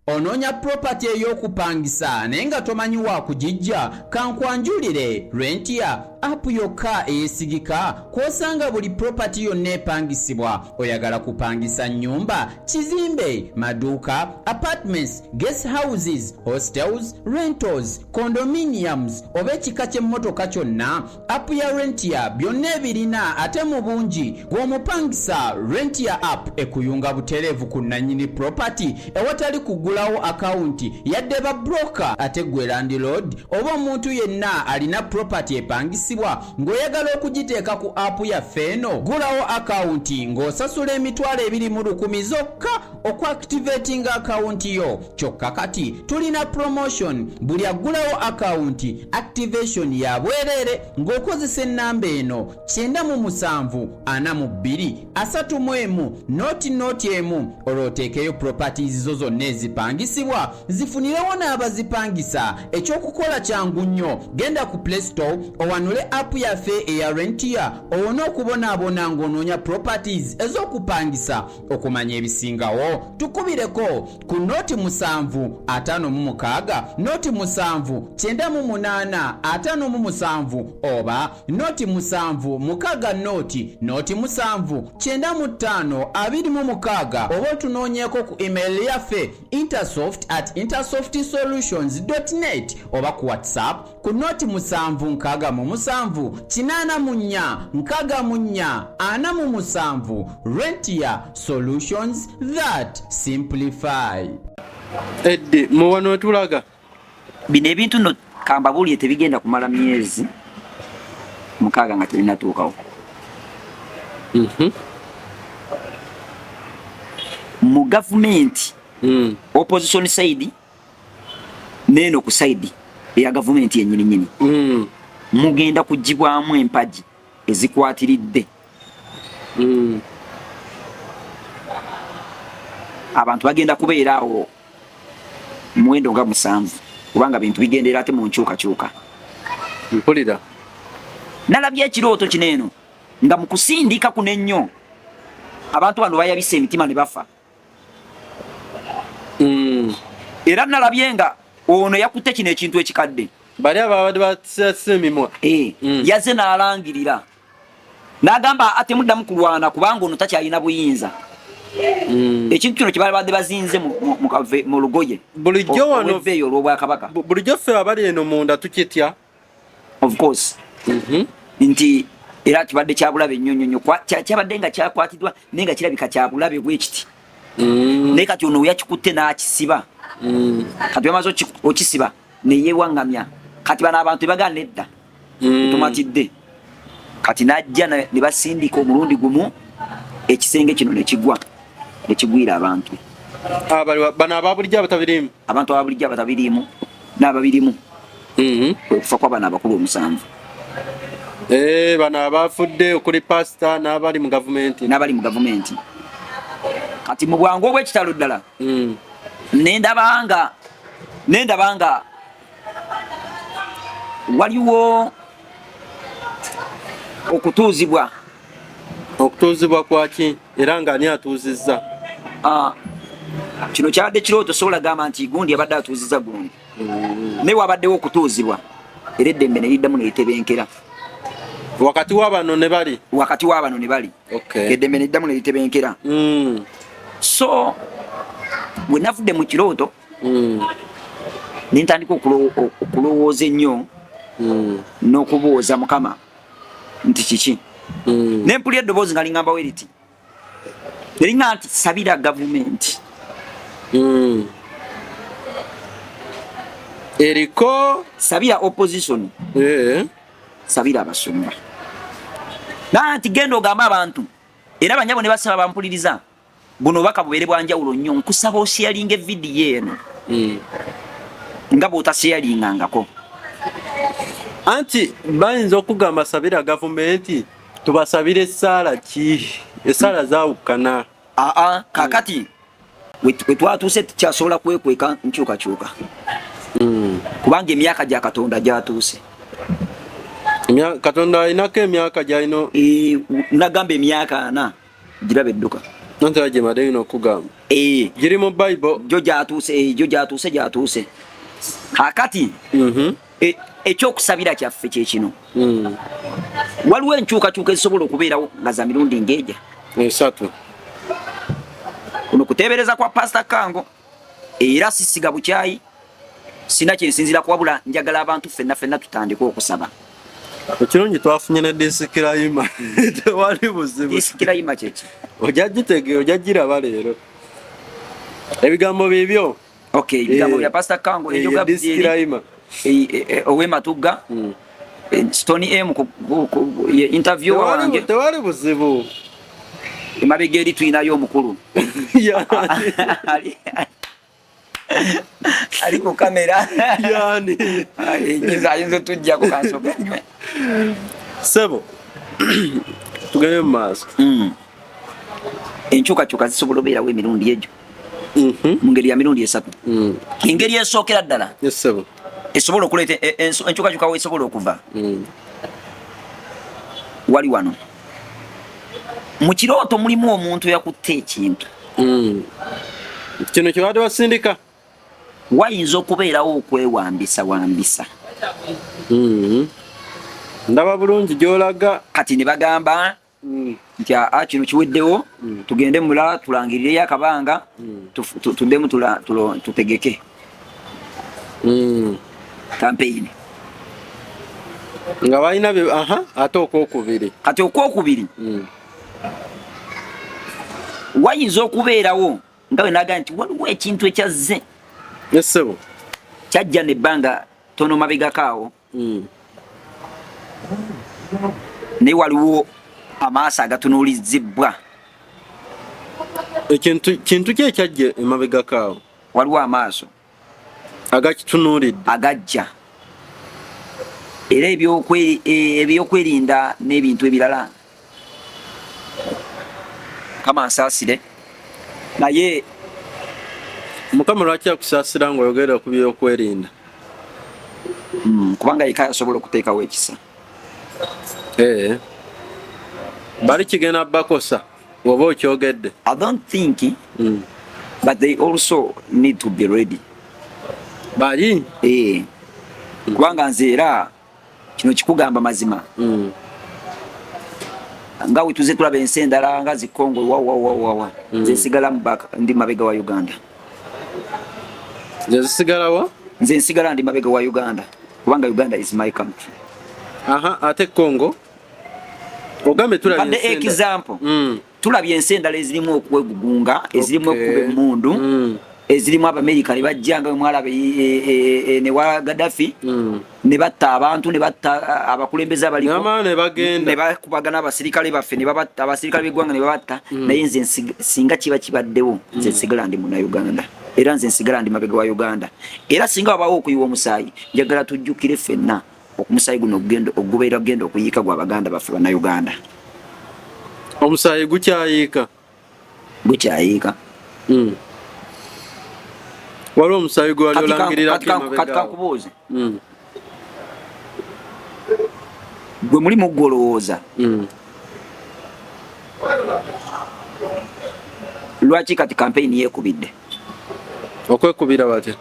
[SPEAKER 6] Onoonya property ey'okupangisa naye nga tomanyi wa kugijja? Kankwanjulire Rentia app yokka eyesigika kw'osanga buli property yonna epangisibwa. Oyagala kupangisa nnyumba, kizimbe, maduuka, apartments, guest houses, hostels, rentals, condominiums oba ekika ky'emmotoka kyonna, app ya Rentia byonna ebirina ate mu bungi. Gw'omupangisa, Rentia app ekuyunga butereevu ku nannyini property ewatali kuggulawo akawunti yadde ba broker. Ate gwe landlord oba omuntu yenna alina property epangisibwa ng'oyagala okugiteeka ku app yaffe eno, gulawo akawunti ng'osasula 21,000 zokka okuactivatinga akawunti yo. Kyokka kati tulina promotion: buli aggulawo akawunti, activation ya bwereere ng'okozesa ennamba eno 97 42 31 0 0 1, olwo oteekeyo properties zo zonna ezipangisibwa zifunirewo n'abazipangisa. Ekyokukola kyangu nnyo: genda ku Play Store owanule app yaffe eya Rentia, owone okubonaabona ng'onoonya properties ez'okupangisa. Okumanya ebisingawo, tukubireko ku 0 7 56 0 7 98 57 oba 0 7 6 0 0 7 95 26, oba otunoonyeeko ku email yaffe intersoft@intersoftsolutions.net oba ku WhatsApp ku 0 7 67 84 64 47. Rentia, solutions that simplify.
[SPEAKER 2] Eddi mu wano wetulaga.
[SPEAKER 1] Bino ebintu nno kambabuulire, tebigenda kumala myezi 6 nga tebinatuukawo. Mu gavumenti, opposition side neeno ku side eya gavumenti yenyini nyini, mugenda kugibwamu empagi ezikwatiridde. Abantu bagenda kubeera awo muwendo nga 7, kubanga bintu bigendera ate mu nkyukakyuka.
[SPEAKER 2] Mpulira.
[SPEAKER 1] Nalabye ekirooto kino eno nga mu kusindika kuno ennyo abantu bano bayabisa emitima ne bafa. Era nalabye nga ono yakutte kino ekintu ekikadde.
[SPEAKER 2] Bali ababadde basase emimwa.
[SPEAKER 1] Eh, yazze n'alangirira n'agamba atemuddamu kulwana kubanga ono takyalina buyinza. Ekintu kino kyebabadde bazinze mu lugoye
[SPEAKER 2] Bulijjo wano-
[SPEAKER 1] olw'ebbeeyi olw'obwakabaka.
[SPEAKER 2] Bulijjo ffe abali eno munda tukitya.
[SPEAKER 1] Of course, nti era kibadde kyabulabe nnyo nnyo nnyo. Kyabadde nga kyakwatiddwa naye nga kirabika kyabulabe bwekiti, naye kati ono yakikutte n'akisiba. Kati bamaze okisiba neyewaŋŋamya. Kati bano abantu tebagana nedda, tumatidde. Kati najja ne basindika omulundi gumu ekisenge kino nekigwa, nekigwira abantu.
[SPEAKER 2] Bano ababulijjo abatabiriimu,
[SPEAKER 1] abantu ababulijjo abatabiriimu n'ababirimu. Kwe kufa kw'abana abakulu omusanvu.
[SPEAKER 2] Eh, bano abafudde okuli pasita n'abali mu gavumenti.
[SPEAKER 1] N'abali mu gavumenti. Kati mu bwangu obw'ekitalo ddala, nendabanga waliwo okutuuzibwa.
[SPEAKER 2] Okutuuzibwa kwaki, era nga ani atuuzizza?
[SPEAKER 1] Ah, kino kyabadde kirooto, sobola gamba nti gundi abadde atuuziza gundi, naye wabaddewo okutuuzibwa era eddembe ne liddamu ne litebenkera.
[SPEAKER 2] Wakati wa bano ne bali?
[SPEAKER 1] Wakati wa bano ne bali. Eddembe ne liddamu ne litebenkera. So bwe navudde mu kirooto, ne ntandika okulowooza ennyo n'okubuuza Mukama nti kiki. Ne mpulira eddoboozi nga liŋŋamba we riti, neringa nti sabira gavumenti.
[SPEAKER 2] Eriko?
[SPEAKER 1] Sabira opposition. Sabira abasumba. Naa nti genda ogambe abantu, era banyabo ne basaba bampuliriza, buno obubaka bubeere bwanjawulo nnyo. Nkusaba osharinga evidiyo eno nga bw'otasharingangako.
[SPEAKER 2] Anti bayinza okugamba sabira gavumenti, tubasabire essaala ki? Essaala zaawukana.
[SPEAKER 1] Aa, kakati we twatuuse tukyasobola kwekweka nkyukakyuka, kubanga emyaka gya Katonda gyatuuse.
[SPEAKER 2] Katonda alinako emyaka gyalina.
[SPEAKER 1] Eh, nagamba emyaka 40 giraba edduka.
[SPEAKER 2] Nantera gye madde ino okugamba. Giri mu Bible.
[SPEAKER 1] Gyo gyatuuse, gyo gyatuuse, gyatuuse. Kakati ekyokusabira kyaffe kyekino. Waliwo enkyukakyuka ezisobola okubeerawo nga za mirundi ng'eja
[SPEAKER 2] esatu.
[SPEAKER 1] Kuno kuteebereza kwa Pasita Kango, era sisiga bukyayi, sina kyensinzira kuwabula. Njagala abantu ffenna ffenna tutandike okusaba.
[SPEAKER 2] Ekirungi twafunye ne disclaimer, tewali buzibu.
[SPEAKER 1] Disclaimer kyeki?
[SPEAKER 2] Ojja gitege, ojja giraba leero, ebigambo bibyo.
[SPEAKER 1] Okay, ebigambo bya Pasita Kango. Enjoga
[SPEAKER 2] disclaimer.
[SPEAKER 1] Ow'ematugga Stone M ye interview wange.
[SPEAKER 2] Tewali buzibu.
[SPEAKER 1] Emabega eri tulinayo omukulu ali ku kamera.
[SPEAKER 2] Yani?
[SPEAKER 1] Ayinza otujjako kansoka nywe.
[SPEAKER 2] Sebo, tugende mu maaso.
[SPEAKER 1] Enkyukakyuka zisobola obeerawo emirundi egyo mu ngeri ya mirundi esatu. Engeri esookera ddala
[SPEAKER 2] Yes, sebo.
[SPEAKER 1] esobola okuleeta enkyukakyuka wesobola okuva, wali wano mu kirooto mulimu omuntu eyakutte ekintu.
[SPEAKER 2] Kino kyebadde basindika.
[SPEAKER 1] Wayinza okubeerawo okwewambisa wambisa.
[SPEAKER 2] Ndaba bulungi gy'olaga.
[SPEAKER 1] Kati ne bagamba nti aa, kino kiweddewo, tugende mulala tulangirireyo akabanga, tuddemu tutegeke kampeyini.
[SPEAKER 2] Nga balina aha, ate okwokubiri?
[SPEAKER 1] Kati okwokubiri, wayinza okubeerawo nga bwe nagaa nti waliwo ekintu ekyazze
[SPEAKER 2] Yes, sebo.
[SPEAKER 1] kyajja nebbanga tono mabegako awo, naye waliwo amaaso agatunuulizibwa.
[SPEAKER 2] Ekintu kintu ki ekyajja emabegako awo?
[SPEAKER 1] Waliwo amaaso
[SPEAKER 2] agakitunuulidde.
[SPEAKER 1] Agajja, era ebyokwerinda n'ebintu ebirala, Mukama nsaasire, naye
[SPEAKER 2] Mukama lwaki akusaasira ng'oyogera ku byokwerinda?
[SPEAKER 1] Kubanga yeka yasobola okuteekawo ekisa.
[SPEAKER 2] Eh. Bali kigenda bakosa oba okyogedde.
[SPEAKER 1] I don't think, but they also need to be ready.
[SPEAKER 2] Bali
[SPEAKER 1] Eh. Kubanga nze era kino kikugamba mazima, nga we tuze tulaba ensi endala nga zi Congo, wawawawawa, nze nsigala mu back, ndi mabega wa Uganda.
[SPEAKER 2] Nze zisigalawa.
[SPEAKER 1] Nze nsigala ndi mabega wa Uganda, kubanga Uganda is my country.
[SPEAKER 2] Aha, ate Congo ogambe tulabye
[SPEAKER 1] Mpadde
[SPEAKER 2] ensi endala.
[SPEAKER 1] example. Tulabye ensi endala ezirimu okwegugunga, ezirimu okuba emmundu. Ezirimu Abamerika ne bajja nga mwalaba ne wa Gaddafi, ne batta abantu, ne batta abakulembeze abaliko,
[SPEAKER 2] ne
[SPEAKER 1] bakubagana abasirikale baffe, ne babatta abasirikale b'eggwanga, ne babatta. Naye nze singa kiba kibaddewo, nze nsigala ndi Munnayuganda, era nze nsigala ndi mabega wa Uganda. Era singa wabaawo okuyiwa omusaayi, njagala tujjukire ffenna omusaayi guno ogubeera genda okuyiika gwa baganda baffe Bannayuganda.
[SPEAKER 2] Omusaayi gukyayiika?
[SPEAKER 1] Gukyayiika.
[SPEAKER 2] Waliwo omusaayi gwe wali olangirirako emabega?
[SPEAKER 1] Kati kankubuuze, gwe mulimu gwe olowooza, lwaki kati kampeyini yeekubidde?
[SPEAKER 2] Okwekubira batya?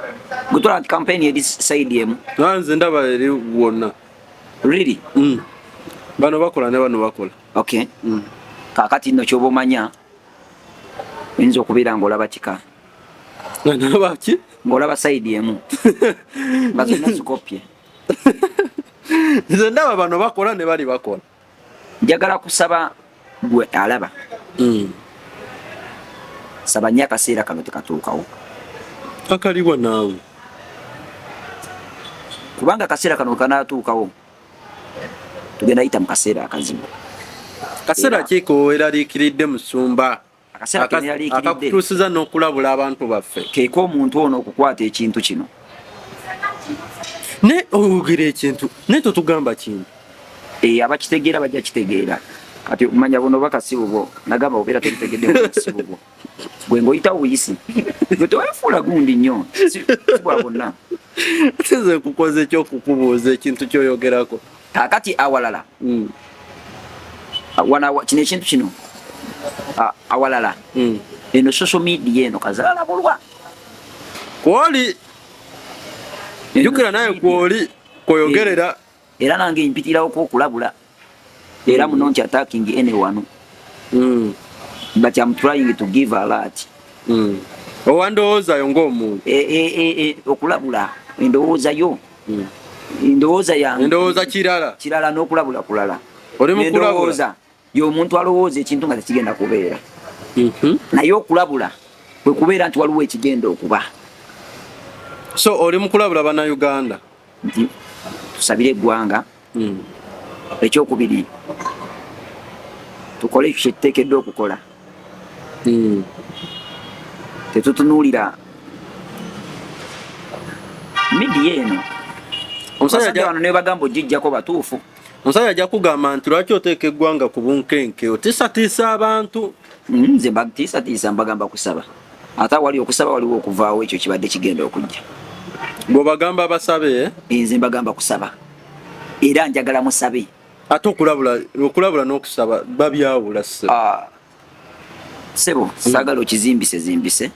[SPEAKER 1] Gwe tolaba nti kampeyini eri side emu?
[SPEAKER 2] Nze ndaba eri wonna.
[SPEAKER 1] Really?
[SPEAKER 2] Bano bakola ne bano bakola.
[SPEAKER 1] Okay, kakati nno kyoba omanya, oyinza okubeera ng'olaba kika.
[SPEAKER 2] Nga ndaba ki?
[SPEAKER 1] Ng'olaba side emu nga zonna zikopye.
[SPEAKER 2] Nze ndaba bano bakola ne bali bakola.
[SPEAKER 1] Njagala kusaba gwe alaba, saba nnyo akaseera kano tekatuukawo.
[SPEAKER 2] Akaliwa naawe.
[SPEAKER 1] Kubanga akaseera kano kanaatuukawo, tugenda yita mu kaseera akazibu.
[SPEAKER 2] Kaseera ki koweraliikiridde, musumba?
[SPEAKER 1] Akaseera keneraliikiridde
[SPEAKER 2] akakutuusiza n'okulabula abantu baffe.
[SPEAKER 1] Keeka omuntu ono okukwata ekintu kino.
[SPEAKER 2] Ne oyogera ekintu naye totugamba kintu.
[SPEAKER 1] Abakitegeera bajja kitegeera. Kati omanya buno oba kasibu bwo, nagamba obeera tobitegedde, kasibu bwo gwe ng'oyitawo buyisi, gwe teweefuula gundi nnyo, si bwa bonna.
[SPEAKER 2] Ate nze nkukoze ekyokukubuuza ekintu kyoyogerako.
[SPEAKER 1] Kaakati awalala, kino ekintu kino, awalala, eno social media eno kazaala bulwa.
[SPEAKER 2] Kwoli jjukira naye kwoli kwoyogerera.
[SPEAKER 1] Era nange mpitirawo okulabula, era muno nti attacking anyone, but I'm trying to give alert.
[SPEAKER 2] Owa ndowoozayo ng'omuntu.
[SPEAKER 1] Okulabula endowooza yo, endowooza yange.
[SPEAKER 2] Endowooza kirala.
[SPEAKER 1] Kirala n'okulabula kulala.
[SPEAKER 2] Oli mu kulabula.
[SPEAKER 1] Endowooza y'omuntu alowooza ekintu nga tekigenda kubeera, naye okulabula kwe kubeera nti waliwo ekigenda okuba.
[SPEAKER 2] So oli mu kulabula Bannayuganda.
[SPEAKER 1] Nti tusabire eggwanga. Ekyokubiri, tukole ekyo kyetuteekeddwa okukola. Tetutunuulira media eno.
[SPEAKER 2] Omusajja
[SPEAKER 1] abasajja bano ne bagamba ogijjako batuufu.
[SPEAKER 2] Omusajja ajja kugamba nti lwaki oteeka eggwanga ku bunkenke, otiisatiisa abantu?
[SPEAKER 1] Nze mbatiisatiisa? Mbagamba kusaba, ate awali okusaba waliwo okuvaawo ekyo kibadde kigenda okujja.
[SPEAKER 2] Bw'obagamba basabe, eh?
[SPEAKER 1] Nze mbagamba kusaba, era njagala musabe.
[SPEAKER 2] Ate okulabula n'okusaba babyawula, sse?
[SPEAKER 1] Ah, sebo, saagala okizimbise zimbise.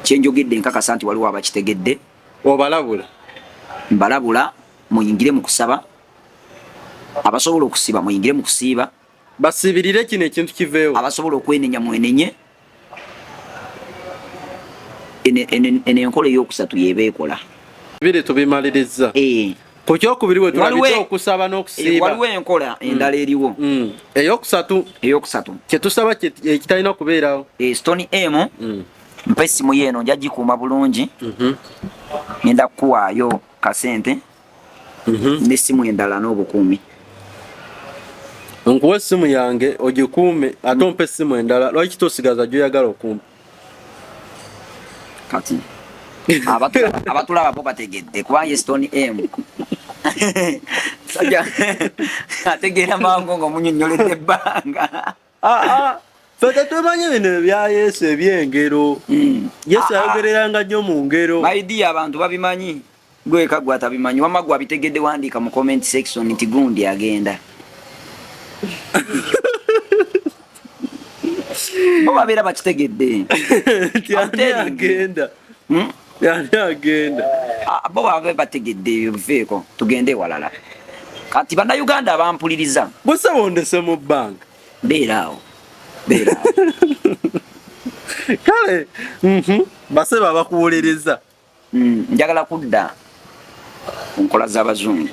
[SPEAKER 1] Kyenjogedde nkakasa nti waliwo abakitegedde.
[SPEAKER 2] Obalabula.
[SPEAKER 1] Mbalabula muyingire mu kusaba, abasobola okusiiba muyingire mu kusiiba.
[SPEAKER 2] Basiibirire kino ekintu kiveewo.
[SPEAKER 1] Abasobola okwenenya mwenenye. Eno enkola eyokusatu yeba ekola.
[SPEAKER 2] Biri tubimaliriza. Ku kyokubiri bwe tulabidde, okusaba n'okusiiba.
[SPEAKER 1] Waliwo enkola endala eriwo.
[SPEAKER 2] Eyokusatu.
[SPEAKER 1] Eyokusatu.
[SPEAKER 2] Kyetusaba ekitalina kubeerawo.
[SPEAKER 1] Stone M, mpa essimu ye eno, nja gikuuma bulungi. Ngenda kukuwaayo kasente n'essimu endala n'obukuumi.
[SPEAKER 2] Nkuwa essimu yange ogikuume, ate ompa essimu endala. Lwaki tosigaza gyoyagala okumpa?
[SPEAKER 1] Kati abatulaba bo bategedde, kubanga ye Stone M sajja ategeera mangu nga omunyonnyoledde ebbanga.
[SPEAKER 2] Ah, ah, ffe tetumanyi bino ebya Yesu ebyengero. Yesu ayogereranga nnyo mu ngero.
[SPEAKER 1] My dear, abantu babimanyi, gweka gwe atabimanyi. Wamma gwe abitegedde, wandiika mu comment section nti gundi agenda. Bo babeera bakitegedde.
[SPEAKER 2] Nti ani agenda?
[SPEAKER 1] Hmm?
[SPEAKER 2] Ani agenda?
[SPEAKER 1] Ah, bo babe bategedde ebyo, biveeko, tugende ewalala. Kati Bannayuganda abampuliriza,
[SPEAKER 2] Buse bondese mu bbanga.
[SPEAKER 1] Beera awo, beera awo.
[SPEAKER 2] Kale, basebe abakuwuliriza.
[SPEAKER 1] Njagala kudda ku nkola z'abazungu.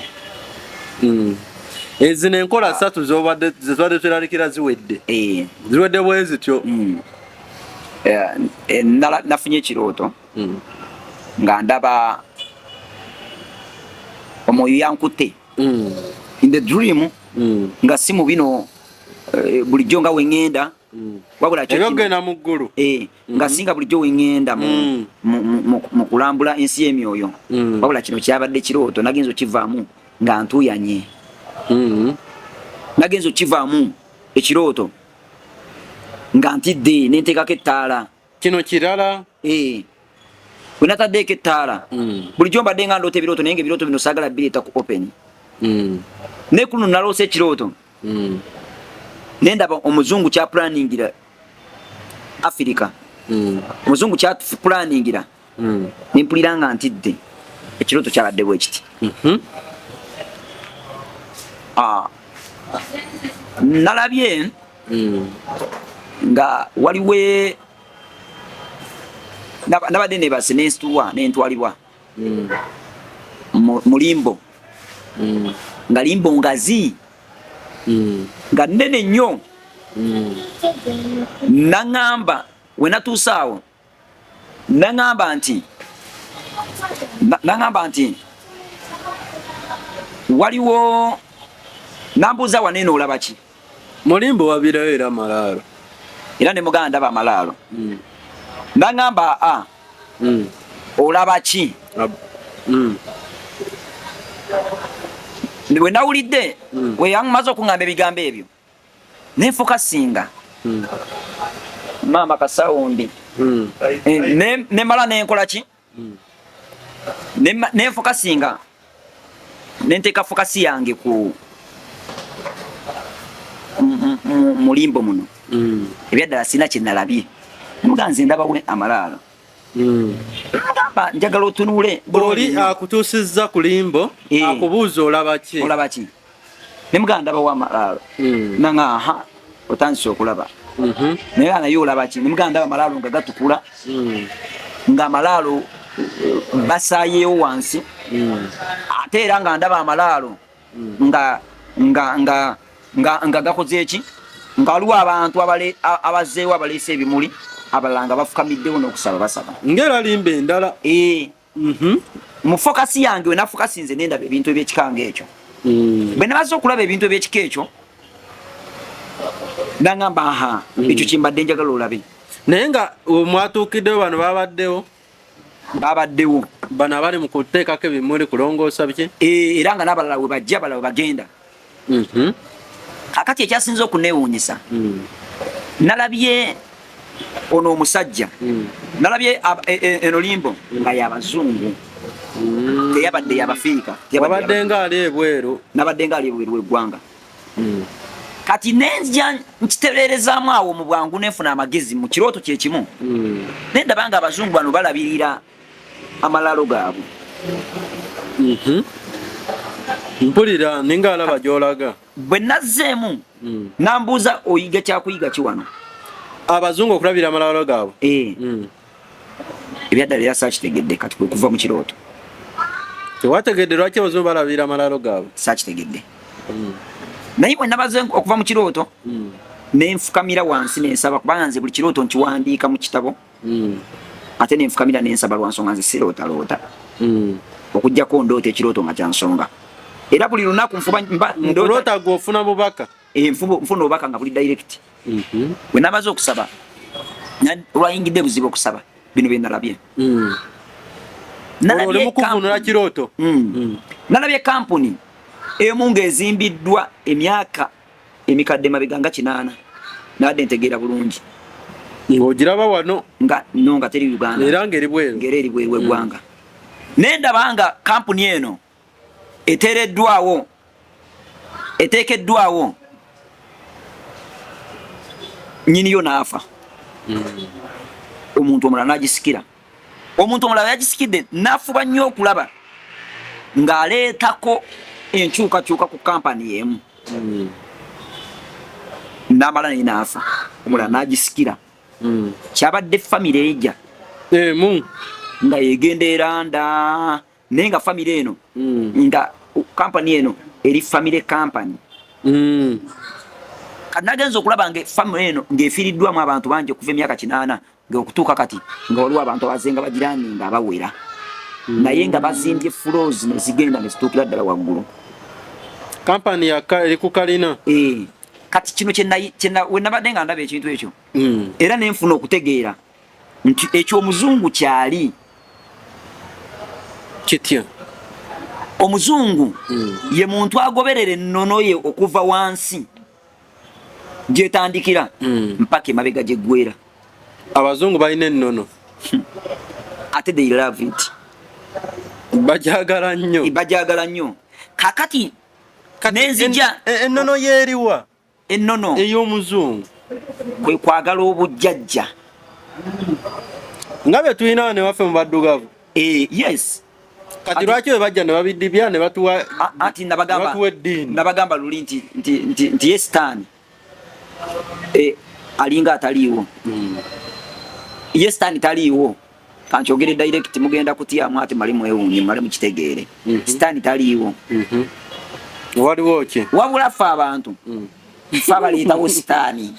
[SPEAKER 2] Ezino enkola ssatu zobadde zetubadde tweralikira ziwedde. Ziwedde bwe zityo.
[SPEAKER 1] Nafunye ekirooto nga ndaba omwoyo yankutte in the dream, nga si mu bino bulijjo nga weŋŋenda, wabula kyo
[SPEAKER 2] Ebyokugenda mu ggulu.
[SPEAKER 1] Nga singa bulijjo weŋŋenda mu kulambula ensi y'emyoyo, wabula kino kyabadde kirooto. Nagenza okivaamu nga ntuuyanye. Nagenza okivaamu ekirooto nga ntidde, nenteekako ettaala.
[SPEAKER 2] Kino kirala.
[SPEAKER 1] Bwe nataddeeko ettaala, bulijjo mbadde nga ndoota ebirooto, naye nga ebirooto bino saagala bireeta ku open. Naye kuno naloosa ekirooto nendaba omuzungu kyapulaningira Afirika, omuzungu kyapulaningira. Nempulira nga ntidde. Ekirooto kyabadde bwe kiti. Nalabye nga waliwo nabadde nebase, nensitulwa nentwalibwa mu limbo, nga limbo ngazi, nga nnene nnyo. Naŋŋamba, we natuuse awo, naŋŋamba nti waliwo, nambuuza, "Waneeno olaba ki?"
[SPEAKER 2] Mulimbo wabirayo era malaalo.
[SPEAKER 1] Era ne muganda ndaba amalaalo. Naŋŋamba, "A, olaba ki?" Bwe nawulidde, we yamaze okuŋŋamba ebigambo ebyo, nenfokasinga maama kasawundi. Nemala nenkola ki? Nenfokasinga, nenteeka focus yange ku mulimbo muno. Ebyaddala sirina kyenalabye. Nemugaa, "Nze ndabawe amalaalo." Gamba, "Njagala otunuule bulungi
[SPEAKER 2] Oli
[SPEAKER 1] nnyo."
[SPEAKER 2] akutuusizza ku limbo, akubuuza olaba ki?
[SPEAKER 1] "Olaba ki?" Nemugaa, "Ndabawo amalaalo." Nanga, "Aha, otandise okulaba." Naye nga, "Naye olaba ki?" Nemugaa, "Ndaba amalaalo nga gatukula, nga amalaalo basaayeewo wansi, ate era nga ndaba amalaalo nga gakoze eki, nga waliwo abantu abazzeewo abaleese ebimuli, abalala nga bafukamiddewo n'okusaba basaba."
[SPEAKER 2] Ng'era limbo endala.
[SPEAKER 1] Mu focus yange, we nafokasinze, nendaba ebintu ebyekika ngaekyo. Bwe namaze okulaba ebintu ebyekika ekyo, nangamba, "Aha, ekyo kyembadde njagala olabe."
[SPEAKER 2] Naye nga mwatuukiddewo, bano babaddewo?
[SPEAKER 1] Babaddewo.
[SPEAKER 2] Bano abali mu kuteekako ebimuli, kulongoosa biki?
[SPEAKER 1] Era nga n'abalala we bajja, abalala we bagenda. Kakati ekyasinze okuneewuunyisa, nalabye ono omusajja, nalabye eno limbo nga yabazungu, teyabadde yabafiika.
[SPEAKER 2] Wabadde nga ali ebweru.
[SPEAKER 1] Nabadde nga ali ebweru w'eggwanga. Kati nenzija nkitereerezaamu awo mu bwangu, nenfuna amagezi mu kirooto kyekimu, nendaba nga abazungu bano balabirira amalaalo gaabwe.
[SPEAKER 2] Mpulira ninga alaba gy'olaga.
[SPEAKER 1] Bwe nazzeemu, nambuuza, "Oyiga kyakuyiga ki wano?"
[SPEAKER 2] Abazungu okulabira amalaalo gaabwe?
[SPEAKER 1] Eh. Ebyaddala era saakitegedde. Kati kwe kuva mu kirooto.
[SPEAKER 2] Tewategedde lwaki abazungu balabira amalaalo gaabwe?
[SPEAKER 1] Saakitegedde, naye bwe nabaze okuva mu kirooto, nenfukamira wansi nensaba, kubanga nze buli kirooto nkiwandiika mu kitabo. Ate nenfukamira nensaba lwa nsonga nze sirootaloota, okugjako ndoota ekirooto nga kyansonga. Era buli lunaku nfuba ndoota.
[SPEAKER 2] Mukuloota gwe ofuna bubaka?
[SPEAKER 1] Eh, nfuna obubaka nga buli direct. Bwe nabaze okusaba, lwayingidde buzibu okusaba bino bye nalabye. Nalabye
[SPEAKER 2] Oli mukuvunula kirooto.
[SPEAKER 1] Nalabye kampuni emu ng'ezimbiddwa emyaka emikadde mabega nga 80, nabadde ntegeera bulungi.
[SPEAKER 2] Ng'ogiraba wano?
[SPEAKER 1] Nga no, nga teri Uganda.
[SPEAKER 2] Era ng'eri bweru.
[SPEAKER 1] Ng'era eri bweru w'eggwanga. Naye ndaba nga kampuni eno eteereddwawo, eteekeddwawo, nyiniyo n'afa, omuntu omulala n'agisikira. Omuntu omulala yagisikidde, n'afuba nnyo okulaba ng'aleetako enkyukakyuka ku kampani emu, n'amala naye n'afa, omulala n'agisikira. Kyabadde famire ejja
[SPEAKER 2] emu
[SPEAKER 1] nga yegenda eranda, naye nga famire eno, nga kampani eno eri famire kampani. Kati nagenza okulaba nga famire eno ng'efiiriddwamu abantu bangi okuva emyaka 80. Nga okutuuka kati nga waliwo abantu abazenga bagirani nga bawera naye nga bazimbye floors ne zigenda ne zituukira ddala waggulu.
[SPEAKER 2] Kampani yaka eri ku kalina.
[SPEAKER 1] Kati kino we nabadde nga ndaba ekintu ekyo era ne nfuna okutegeera nti ekyo omuzungu kyali
[SPEAKER 2] kitya.
[SPEAKER 1] Omuzungu ye muntu agoberera ennono ye okuva wansi gyetandikira mpaka emabega gyeggwera.
[SPEAKER 2] Abazungu balina ennono
[SPEAKER 1] ate they love it,
[SPEAKER 2] bajagala nnyo,
[SPEAKER 1] bajagala nnyo. Kakati nenzija
[SPEAKER 2] ennono yeeriwa,
[SPEAKER 1] ennono
[SPEAKER 2] ey'omuzungu
[SPEAKER 1] kwe kwagala obujjajja
[SPEAKER 2] nga bye tulina ne waffe mu baddugavu.
[SPEAKER 1] Yes.
[SPEAKER 2] Kati lwaki bwe bajja ne babidibya ne batuwa
[SPEAKER 1] anti nabagamba luli nti ye Sitaani alinga ataliiwo. Ye Sitaani taliiwo, kankyogere direct, mugenda kutyamu ate male mwewuunye male mukitegeere. Sitaani taliiwo.
[SPEAKER 2] Waliwo ki?
[SPEAKER 1] Wabula ffe abantu ffe abaleetawo Sitaani,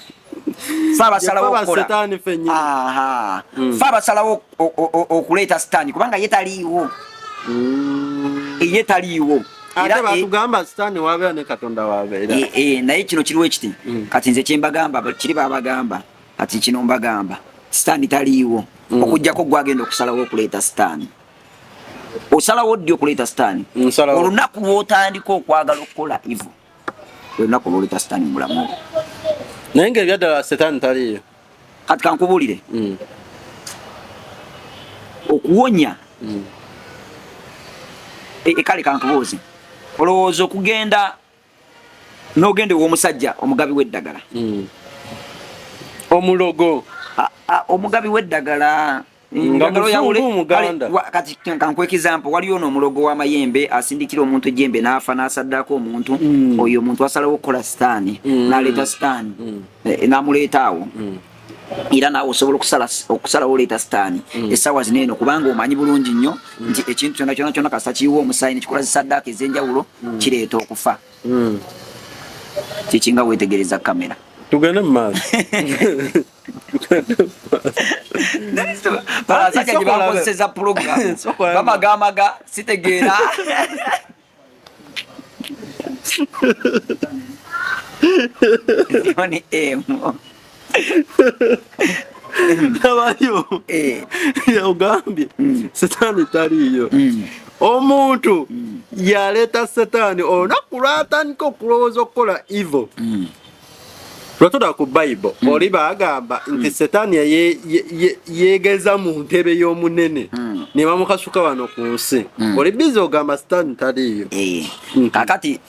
[SPEAKER 1] ffe abasalawo okukola, ffe abasalawo okuleeta Sitaani kubanga ye taliiwo. Ye taliiwo.
[SPEAKER 2] Ate batugamba Sitaani wabeera ne Katonda wabeera.
[SPEAKER 1] Naye kino kiriwo ekiti kati nze kyembagamba kiri babagamba kati kino mbagamba Sitaani taliiwo okuggyako gwagenda okusalawo okuleeta Sitaani. Osalawo ddi okuleeta Sitaani? Olunaku lw'otandika okwagala okukola evil, olunaku lw'oleeta Sitaani mu bulamu.
[SPEAKER 2] Naye ng'ebyaddala Sitaani taliiyo.
[SPEAKER 1] Kati kankubuulire, okuwonya kale kankubuuze, olowooza okugenda n'ogenda ew'omusajja omugabi w'eddagala,
[SPEAKER 2] omulogo,
[SPEAKER 1] omugabi w'eddagala kati kankuwe example, waliyo n'omulogo w'amayembe asindikira omuntu ejjembe n'afa n'asaddako omuntu. Oyo omuntu asalawo okukola Sitaani n'aleeta Sitaani n'amuleeta awo. Era naawe osobola okusalawo oleeta Sitaani essaawa zino eno, kubanga omanyi bulungi nnyo nti ekintu kyonna kyonna kyonna kasita kiyiwa omusaayi nekikola zisaddaaka ez'enjawulo kireeta okufa. Kikinga weetegereza kamera.
[SPEAKER 2] Tugende mu maaso.
[SPEAKER 1] Abasajja gye bakozeseza pulogulaamu bamagamaga sitegeera. Ni emu
[SPEAKER 2] Tabayo ogambye Sitaani taliiyo. Omuntu yaleeta Sitaani olunaku lwatandika okulowooza okukola evil. Lwetula ku Bible oli bagamba nti Setaani yeegeza mu ntebe y'omunene ne bamukasuka wano ku nsi. Oli bizi ogamba Sitaani taliiyo.
[SPEAKER 1] Kakati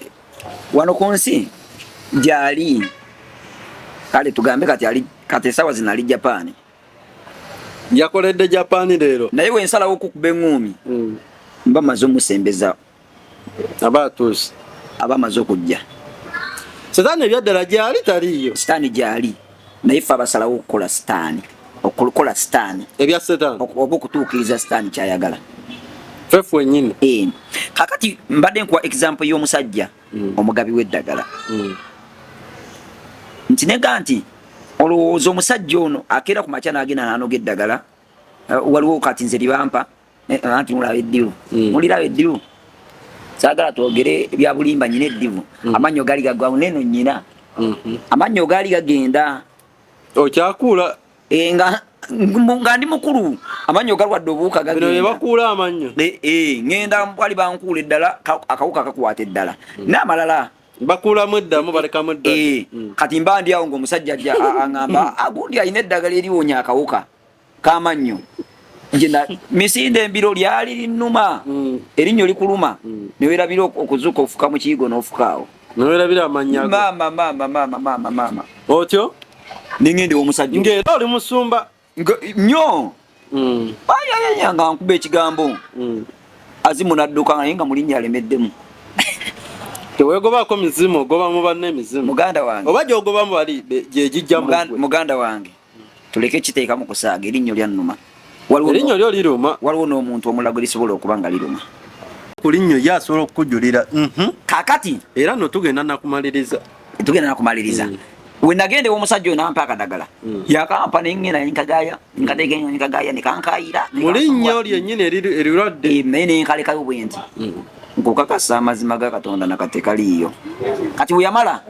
[SPEAKER 1] wano ku nsi gyali, kale tugambe kati ali kati essaawa zino ali Japan.
[SPEAKER 2] Yakoledde Japan leero.
[SPEAKER 1] Naye wensalawo okukuba eŋŋuumi mba maze omusembeza.
[SPEAKER 2] Aba atuuse.
[SPEAKER 1] Aba amaze okujja.
[SPEAKER 2] Sitaani ebyaddala gyali taliiyo.
[SPEAKER 1] Sitaani gyali, naye ffe abasalawo okukola Sitaani, okukola Sitaani
[SPEAKER 2] ebya Sitaani
[SPEAKER 1] oba okutuukiriza Sitaani kyayagala.
[SPEAKER 2] Ffe ffennyini.
[SPEAKER 1] Kakati mbadde nkuwa example y'omusajja omugabi w'eddagala nti nega nti olowooza omusajja ono akeera ku makya n'agenda n'anoga eddagala, waliwo kati nze libampa anti mulaba eddibu, muliraba eddibu, saagala twogere bya bulimba, nyina eddibu, amannyo gaali gagwawo neno nyina amannyo gaali gagenda.
[SPEAKER 2] Okyakuula.
[SPEAKER 1] Nga ndi mukulu, amannyo galwadde obuwuka gagenda.
[SPEAKER 2] Bakuula amannyo.
[SPEAKER 1] Ngenda wali bankuula eddala, akawuka kakwata eddala n'amalala.
[SPEAKER 2] Bakuulamu eddamu balekamu
[SPEAKER 1] eddala. Kati mba ndi awo ng'omusajja ajja aŋŋamba agundi alina eddagala eriwonya akawuka k'amannyo. Misinde embiro lyali linnuma, erinnyo likuluma newerabira okuzuuka ofuka mu kiyigo n'ofuka awo.
[SPEAKER 2] Newerabira amannya
[SPEAKER 1] ago. Maama maama maama maama maama.
[SPEAKER 2] Otyo?
[SPEAKER 1] Ningende omusajja.
[SPEAKER 2] Ng'era oli musumba.
[SPEAKER 1] Nnyo. Ayayaya nga nkuba ekigambo. Azimu n'adduka naye nga mulinnya alemeddemu.
[SPEAKER 2] Teweegobaako mizimu, ogoba mu banne emizimu.
[SPEAKER 1] Muganda wange.
[SPEAKER 2] Oba gy'ogobamu bali gye gijja mu ggwe.
[SPEAKER 1] Muganda wange. Tuleke kiteeka mu kusaaga, erinnyo lyannuma.
[SPEAKER 2] Erinnyo lyo liruma.
[SPEAKER 1] Waliwo n'omuntu omulago lisobola okuba nga liruma.
[SPEAKER 2] Ku linnyo ye asobola okukujulira.
[SPEAKER 1] Kaakati.
[SPEAKER 2] Era nno tugenda nakumaliriza.
[SPEAKER 1] Tugenda nakumaliriza. We nagenda ew'omusajja oyo nampa akadagala. Yakampa nengenda nkagaya, nkateeka nkagaya nekankayira.
[SPEAKER 2] Mu linnyo lyennyini erirwadde.
[SPEAKER 1] Eh, naye nenkalekayo bwe nti. Nkukakasa amazima ga Katonda nakate kaliiyo. Kati bwe yamala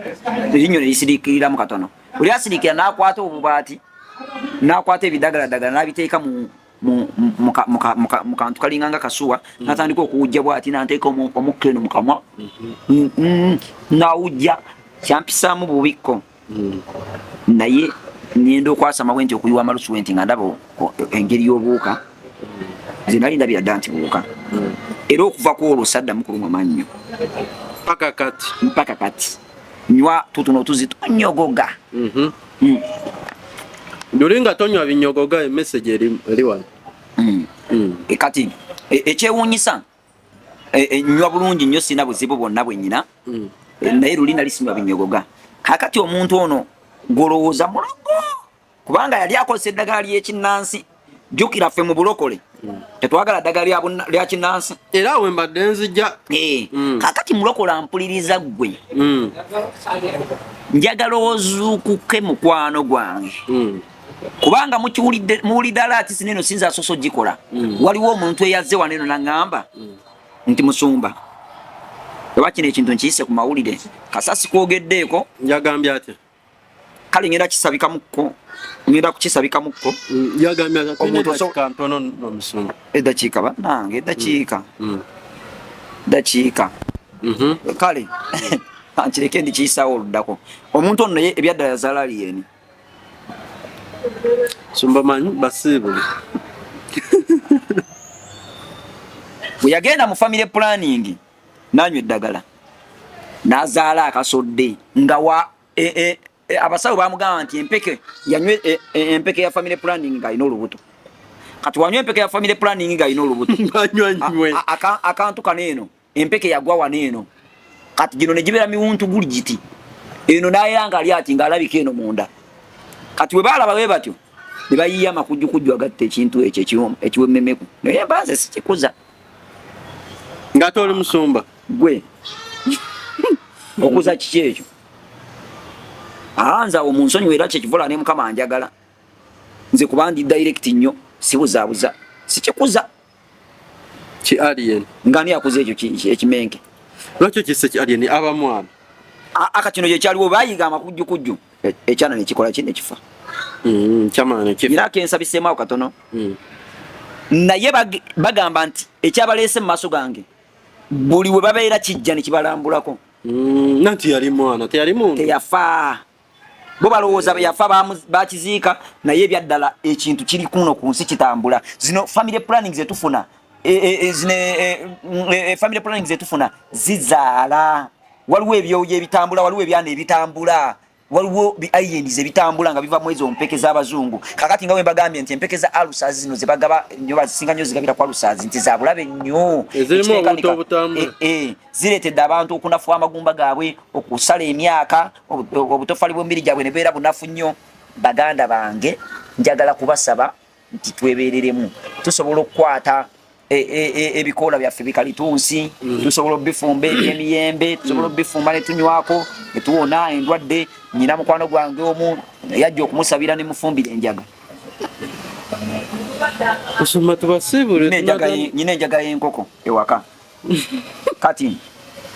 [SPEAKER 1] erinnyo ne lisiriikiriramu katono. Bwe lyasiriikira n'akwata obubaati, n'akwata ebidagaladagala n'abiteeka mu mu kantu kalinga nga kasuwa, natandika okuwujja bwati, nanteeka omukka eno mu kamwa, nawujja, kyampisaamu bubikko. Naye ngenda okwasama bwe nti okuyiwa amalusu bwe nti nga ndaba engeri y'obuwuka, nze nali ndabira ddala nti buwuka. Era okuva ku olwo saddamu kulumwa mannyo
[SPEAKER 2] paka kati.
[SPEAKER 1] Mpaka kati nywa tutuno otuzi tonyogoga.
[SPEAKER 2] Luli nga tonywa binyogoga, emessage eri wano.
[SPEAKER 1] Kati ekyewuunyisa, nywa bulungi nnyo, sina buzibu bwonna bwe nnyina. Naye luli nali sinywa binyogoga. Kaakati omuntu ono gw'olowooza mulogo, kubanga yali akozesa eddagala ly'ekinnansi. Jjukira ffe mu bulokole tetwagala ddagala lya kinnansi.
[SPEAKER 2] Era we mbadde nzija.
[SPEAKER 1] Kaakati mulokola mpuliriza ggwe. Njagala ozuukuke mukwano gwange. Kubanga muwulidde alaati sineno sinza asoose ogikola. Waliwo omuntu eyazze wano eno n'aŋŋamba nti musumba, oba kino ekintu nkiyise ku mawulire, kasasi kwogeddeeko.
[SPEAKER 2] Yagambye atya?
[SPEAKER 1] Kale ngenda kisabikamukko, ngenda kukisabikamukko.
[SPEAKER 2] Yagambye atya?
[SPEAKER 1] Omuntu
[SPEAKER 2] Eddakiika ntono nno musumba.
[SPEAKER 1] Eddakiika bannange, eddakiika. Eddakiika. Kale nkireke ndikiyisaawo oluddako. Omuntu ono naye ebyaddala yazaala alien.
[SPEAKER 2] Sumba manyi basiibule.
[SPEAKER 1] Bwe yagenda mu family planning n'anywa eddagala n'azaala akasodde nga wa abasawo bamugamba nti empeke yanywe, empeke ya family planning ng'alina olubuto. Kati wanywa empeke ya family planning ng'alina olubuto.
[SPEAKER 2] Anywa nywe.
[SPEAKER 1] Akantu kano eno empeke yagwa wano eno, kati gino ne gibeera miwuntu guli giti eno, naye nga ali ati ng'alabika eno munda. Kati bwe baalaba bwe batyo ne bayiya amakujjukujju agatta ekintu ekyo ekiwemmemeku, naye mba nze sikikuza.
[SPEAKER 2] Ng'ate oli musumba.
[SPEAKER 1] Gwe okuza kiki ekyo? Nze awo mu nsonyiwa, era kyekivula ne Mukama anjagala nze kuba ndi direct nnyo, sibuzaabuza, sikikuza.
[SPEAKER 2] Ki alien.
[SPEAKER 1] Nga ani akuza ekyo ekimenke?
[SPEAKER 2] Lwaki okisse ki alien aba mwana?
[SPEAKER 1] Aka kino kyekyaliwo, bayiga amakujjukujju, ekyana nekikola ki, nekifa.
[SPEAKER 2] Kyamala nekifa.
[SPEAKER 1] Era kensabiseemu awo katono. Naye bagamba nti ekyabaleese mu maaso gange, buli we babeera kijja ne kibalambulako.
[SPEAKER 2] Nanti yali mwana, teyali muntu.
[SPEAKER 1] Teyafa. Bo balowooza yafa, bakiziika, naye ebyaddala ekintu kiri kuno ku nsi kitambula. Zino family planning zetufuna, zino, family planning zetufuna zizaala. Waliwo ebyoyo ebitambula, waliwo ebyana ebitambula, waliwo bi aliens ebitambula nga biva mu ezo mpeke z'abazungu. Kakati nga bwe mbagambye nti empeke za ulcers zino zebagaba nnyo, bazisinga nnyo zigabira ku ulcers, nti za bulabe nnyo.
[SPEAKER 2] Ezirimu
[SPEAKER 1] Ekiteekanika-
[SPEAKER 2] obuntu obutambula.
[SPEAKER 1] Zireetedde abantu okunafuwa amagumba gaabwe, okusala emyaka, obutoffaali bw'emibiri gyabwe ne beera bunafu nnyo. Baganda bange, njagala kubasaba nti twebeereremu. Tusobola okukwata ebikoola byaffe bikalitunsi, tusobola okubifumba ebyemiyembe, tusobola okubifumba ne tunywako ne tuwona endwadde. Nyina mukwano gwange omu yajja okumusabira ne mufumbira enjaga.
[SPEAKER 2] Kusoma tubasiibule.
[SPEAKER 1] Nyina enjaga y'enkoko ewaka. Kati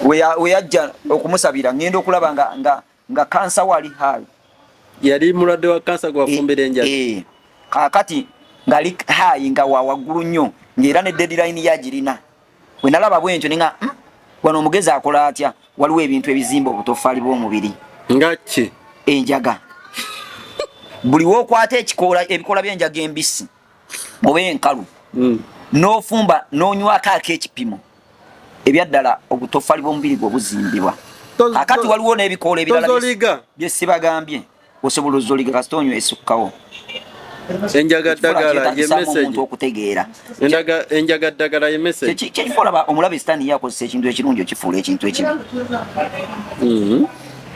[SPEAKER 1] we yajja okumusabira, ngenda okulaba nga kansa wali high.
[SPEAKER 2] Yali mulwadde wa kansa gwafumbira enjaga.
[SPEAKER 1] Kaakati ngali high, nga wa waggulu nnyo, ng'era ne deadline yagirina. Bwe nalaba bwe ntyo ne nga, wano omugezi akola atya? Waliwo ebintu ebizimba obutoffaali bw'omubiri.
[SPEAKER 2] Nga ki?
[SPEAKER 1] Enjaga. Buli w'okwata ebikoola by'enjaga embisi oba enkalu, n'ofumba n'onywako ak'ekipimo, ebyaddala obutoffaali bw'omubiri gwo buzimbibwa. Kakati waliwo n'ebikoola ebirala
[SPEAKER 2] Tozoliga.
[SPEAKER 1] bye sibagambye, osobola ozoliga kasita onywa esukkawo.
[SPEAKER 2] Enjaga ddagala ye
[SPEAKER 1] Kyetaagisa
[SPEAKER 2] message.
[SPEAKER 1] omuntu okutegeera.
[SPEAKER 2] Enjaga ddagala ye message.
[SPEAKER 1] Kyekifo olaba omulabe sitaani ye akozesa ekintu ekirungi okifuula ekintu ekibi.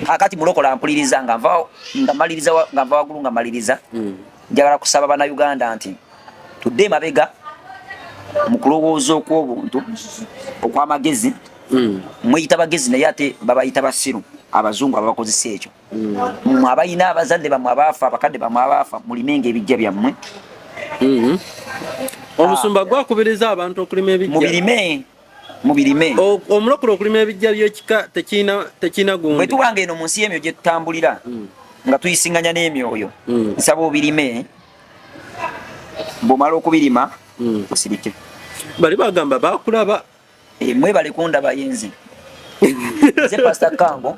[SPEAKER 1] Kakati mulokola mpuliriza, nga nva, nga maliriza nga nva waggulu nga maliriza. Njagala kusaba bannayuganda nti tudde emabega mu kulowooza okw'obuntu okw'amagezi. Mweyita bagezi naye ate babayita basiru. Abazungu ababakozesa ekyo. Mmwe abalina abazadde bammwe abaafa, abakadde bammwe abaafa, mulimenga ebijja byammwe.
[SPEAKER 2] Omusumba gwakubiriza abantu okulima ebijja.
[SPEAKER 1] Mubirime, mubirime.
[SPEAKER 2] Omulokole okulima ebijja by'ekika tekirina gundi.
[SPEAKER 1] Bwe tubanga eno mu nsi y'emyoyo gye tutambulira, nga tuyisinganya n'emyoyo, nsaba obirime. Bw'omala okubirima, osirike.
[SPEAKER 2] Bali bagamba bakulaba.
[SPEAKER 1] Mwebale kundaba. Yenze nze Pastor Kango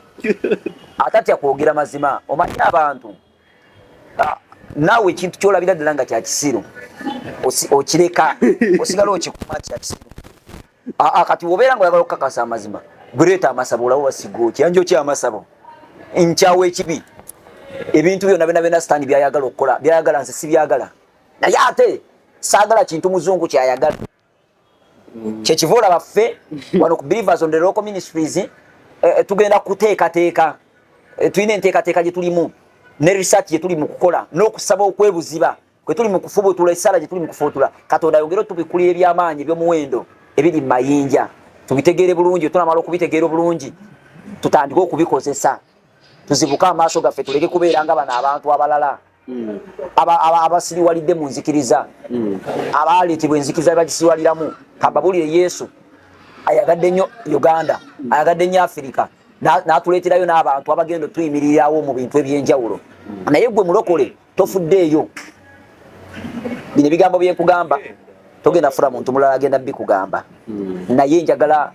[SPEAKER 1] atatya kwogera mazima. Omanyi abantu, naawe ekintu kyolabira ddala nga kyakisiru okireka, osigala okikuma kyakisiru. Kati wobeera nga oyagala okukakasa amazima, gwereeta amasabo olawo wasiga okyanja okya amasabo nkyawa ekibi. Ebintu byonna byonna byonna Sitaani byayagala okukola, byayagala, nze sibyagala, naye ate saagala kintu muzungu kyayagala. Kyekiva olaba ffe wano ku Believers on the Rock Ministries, tugenda kuteekateeka, tulina enteekateeka gye tulimu ne research gye tuli mu kukola n'okusaba okwebuziba kwe tuli mu kufubutula, essaala gye tuli mu kufubutula, Katonda ayongere otubikulira ebyamaanyi eby'omuwendo ebiri mu mayinja, tubitegeere bulungi. Tunamala okubitegeera obulungi, tutandike okubikozesa, tuzibuke amaaso gaffe, tuleke kubeera nga bano abantu abalala abasiriwalidde mu nzikiriza, abaleetebwa enzikiriza bagisiriwaliramu. Kababuulire, Yesu ayagadde nnyo Uganda, ayagadde nnyo Afirika, n'atuleeterayo n'abantu abagenda otuyimirirawo mu bintu ebyenjawulo. Naye gwe mulokole tofuddeeyo. Bino ebigambo byenkugamba togenda funa muntu mulala agenda bikugamba, naye njagala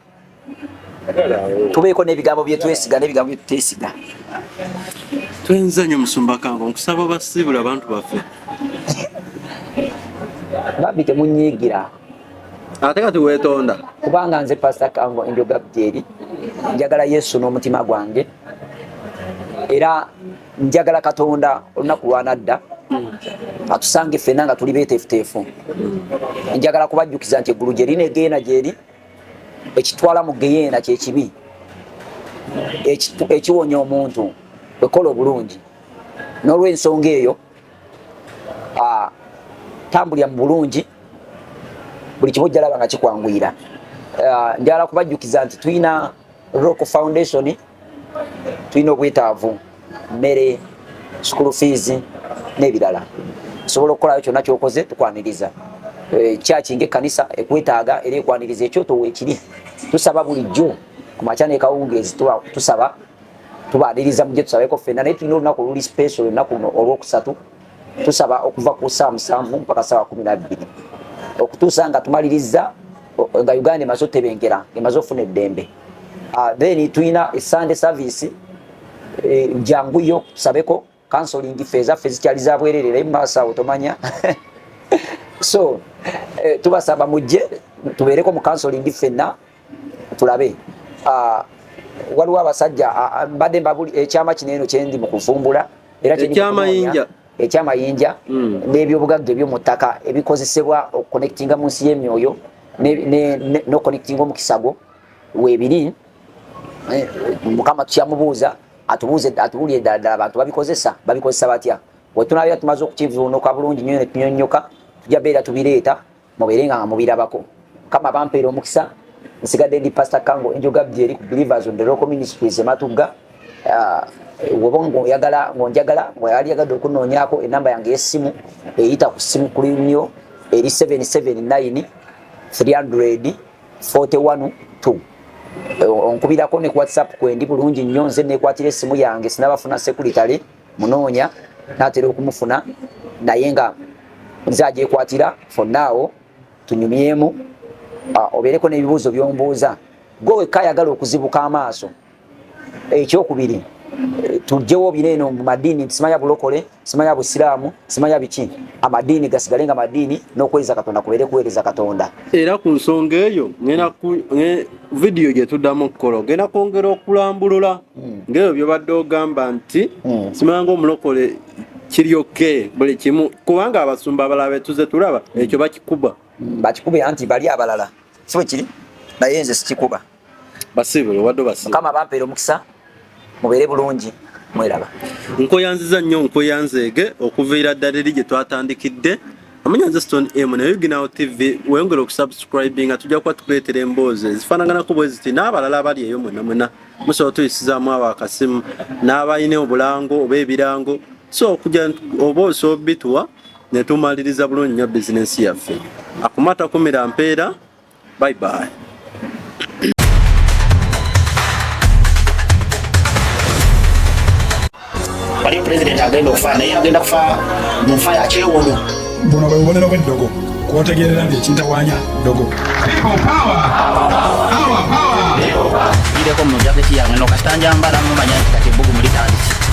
[SPEAKER 1] tubeeko n'ebigambo byetwesiga n'ebigambo byetutesiga.
[SPEAKER 2] Twenza nnyo, Musumba Kango. Nkusaba obasiibula abantu baffe.
[SPEAKER 1] Bambi temunyiigira.
[SPEAKER 2] Ate kati weetonda.
[SPEAKER 1] Kubanga nze Pastor Kango Angel Gabriel njagala Yesu n'omutima gwange, era njagala Katonda olunaku lwanadda atusange ffenna nga tuli beeteefuteefu. Njagala kubajjukiza nti eggulu gye lina, egeena gyeri. Ekitwala mu geyeena kyekibi, ekiwonya omuntu ekola obulungi. N'olwensonga eyo, tambulira mu bulungi, buli kimu ojjalaba nga kikwanguyira. Njagala kubajjukiza nti tulina Rock Foundation, tulina obwetaavu, mmere, school fees n'ebirala. Osobola okukolayo kyonna kyokoze, tukwaniriza. Kyaki nga ekkanisa ekwetaaga era ekwaniriza, ekyoto weekiri. Tusaba bulijjo ku makya nekawungeezi, tusaba, tubaniriza, mujje tusabeko ffenna. Naye tulina olunaku oluli special, olunaku luno olwokusatu, tusaba okuva ku saa 7 mpaka saa 12, okutuusa nga tumaliriza nga Uganda emaze otebengera, emaze ofuna eddembe. Then tulina Sunday service, janguyo tusabeko. Counseling ffe ezaffe zikyali za bwerere, naye mumaaso awo tomanya. So tubasaba mujje tubeereko mu counseling ffenna tulabe. Waliwo abasajja, mbadde mbabuli ekyama kino eno kyendi mu kuvumbula era kyendi mu
[SPEAKER 2] Ekyamayinja.
[SPEAKER 1] kunoonya, ekyamayinja n'ebyobugagga eby'omu ttaka ebikozesebwa okuconnectinga mu nsi y'emyoyo n'oconnectinga omukisa gwo weebiri. Mukama tukyamubuuza atubuuze, atubuulire ddala ddala abantu babikozesa, babikozesa batya. Wetunabeera tumaze okukivuunuka bulungi nnyo ne tunyonnyoka, tujja beera tubireeta mubeere nga mubirabako. Mukama bampeera omukisa. Nsigadde ndi Pastor Kango Angel Gabriel ku Believers on the Rock Ministries Ematugga. Woba ng'oyagala, ng'onjagala, ng'oyali yagadde okunoonyaako, enamba yange y'essimu eyita ku ssimu kulimyo eri 779 300 41 2. Onkubirako ne ku WhatsApp kwendi bulungi nnyo. Nze nekwatira essimu yange, sinabafuna sekuritale, munoonya natera okumufuna, naye nga nze agyekwatira. For now tunyumyemu, obeereko n'ebibuuzo by'ombuuza gwe wekka ayagala okuzibuka amaaso. Ekyokubiri, tugyewo bino eno mu madiini nti simanya bulokole, simanya busiraamu, simanya biki. Amadiini gasigale nga madiini, n'okuweereza Katonda kubeere kuweereza Katonda.
[SPEAKER 2] Era ku nsonga eyo ngenda vidiyo gye tuddamu okukola, ogenda kwongera okulambulula ng'ebyo byobadde ogamba nti simanya omulokole kiryoke buli kimu, kubanga abasumba abalala betuze tulaba ekyo bakikuba.
[SPEAKER 1] Bakikube, anti bali abalala si bwe kiri, naye nze sikikuba.
[SPEAKER 2] Basiibule, obadde obasiibula.
[SPEAKER 1] Mukama bampeera omukisa, mubeere bulungi, mweraba.
[SPEAKER 2] Nkoyanziza nnyo, nkoyanzeege okuviira ddala eri gye twatandikidde. Amanya nze Stone M naye Uginawo TV, weyongere okusubscribinga, tujja kuba tukuleetera emboozi ezifaanaganako bwe ziti n'abalala abali eyo mwena mwena musobola tuyisizaamu abo akasimu n'abalina obulango oba ebirango, so okujja oba osobola bituwa ne tumaliriza bulungi nnyo bizinensi yaffe. Akumata kumira mpeera. Bye bye.
[SPEAKER 3] Waliyo pulezidenti agenda okufa, naye agenda kufa mu nfa ya kyewuunyo.
[SPEAKER 4] Buno bwe bubonero bw'eddogo kwotegeerera nti ekintawaanya ddogo.
[SPEAKER 3] Gireko mu jaketi yange no kasita njambala mumanya nti kati ebbugumu litandise.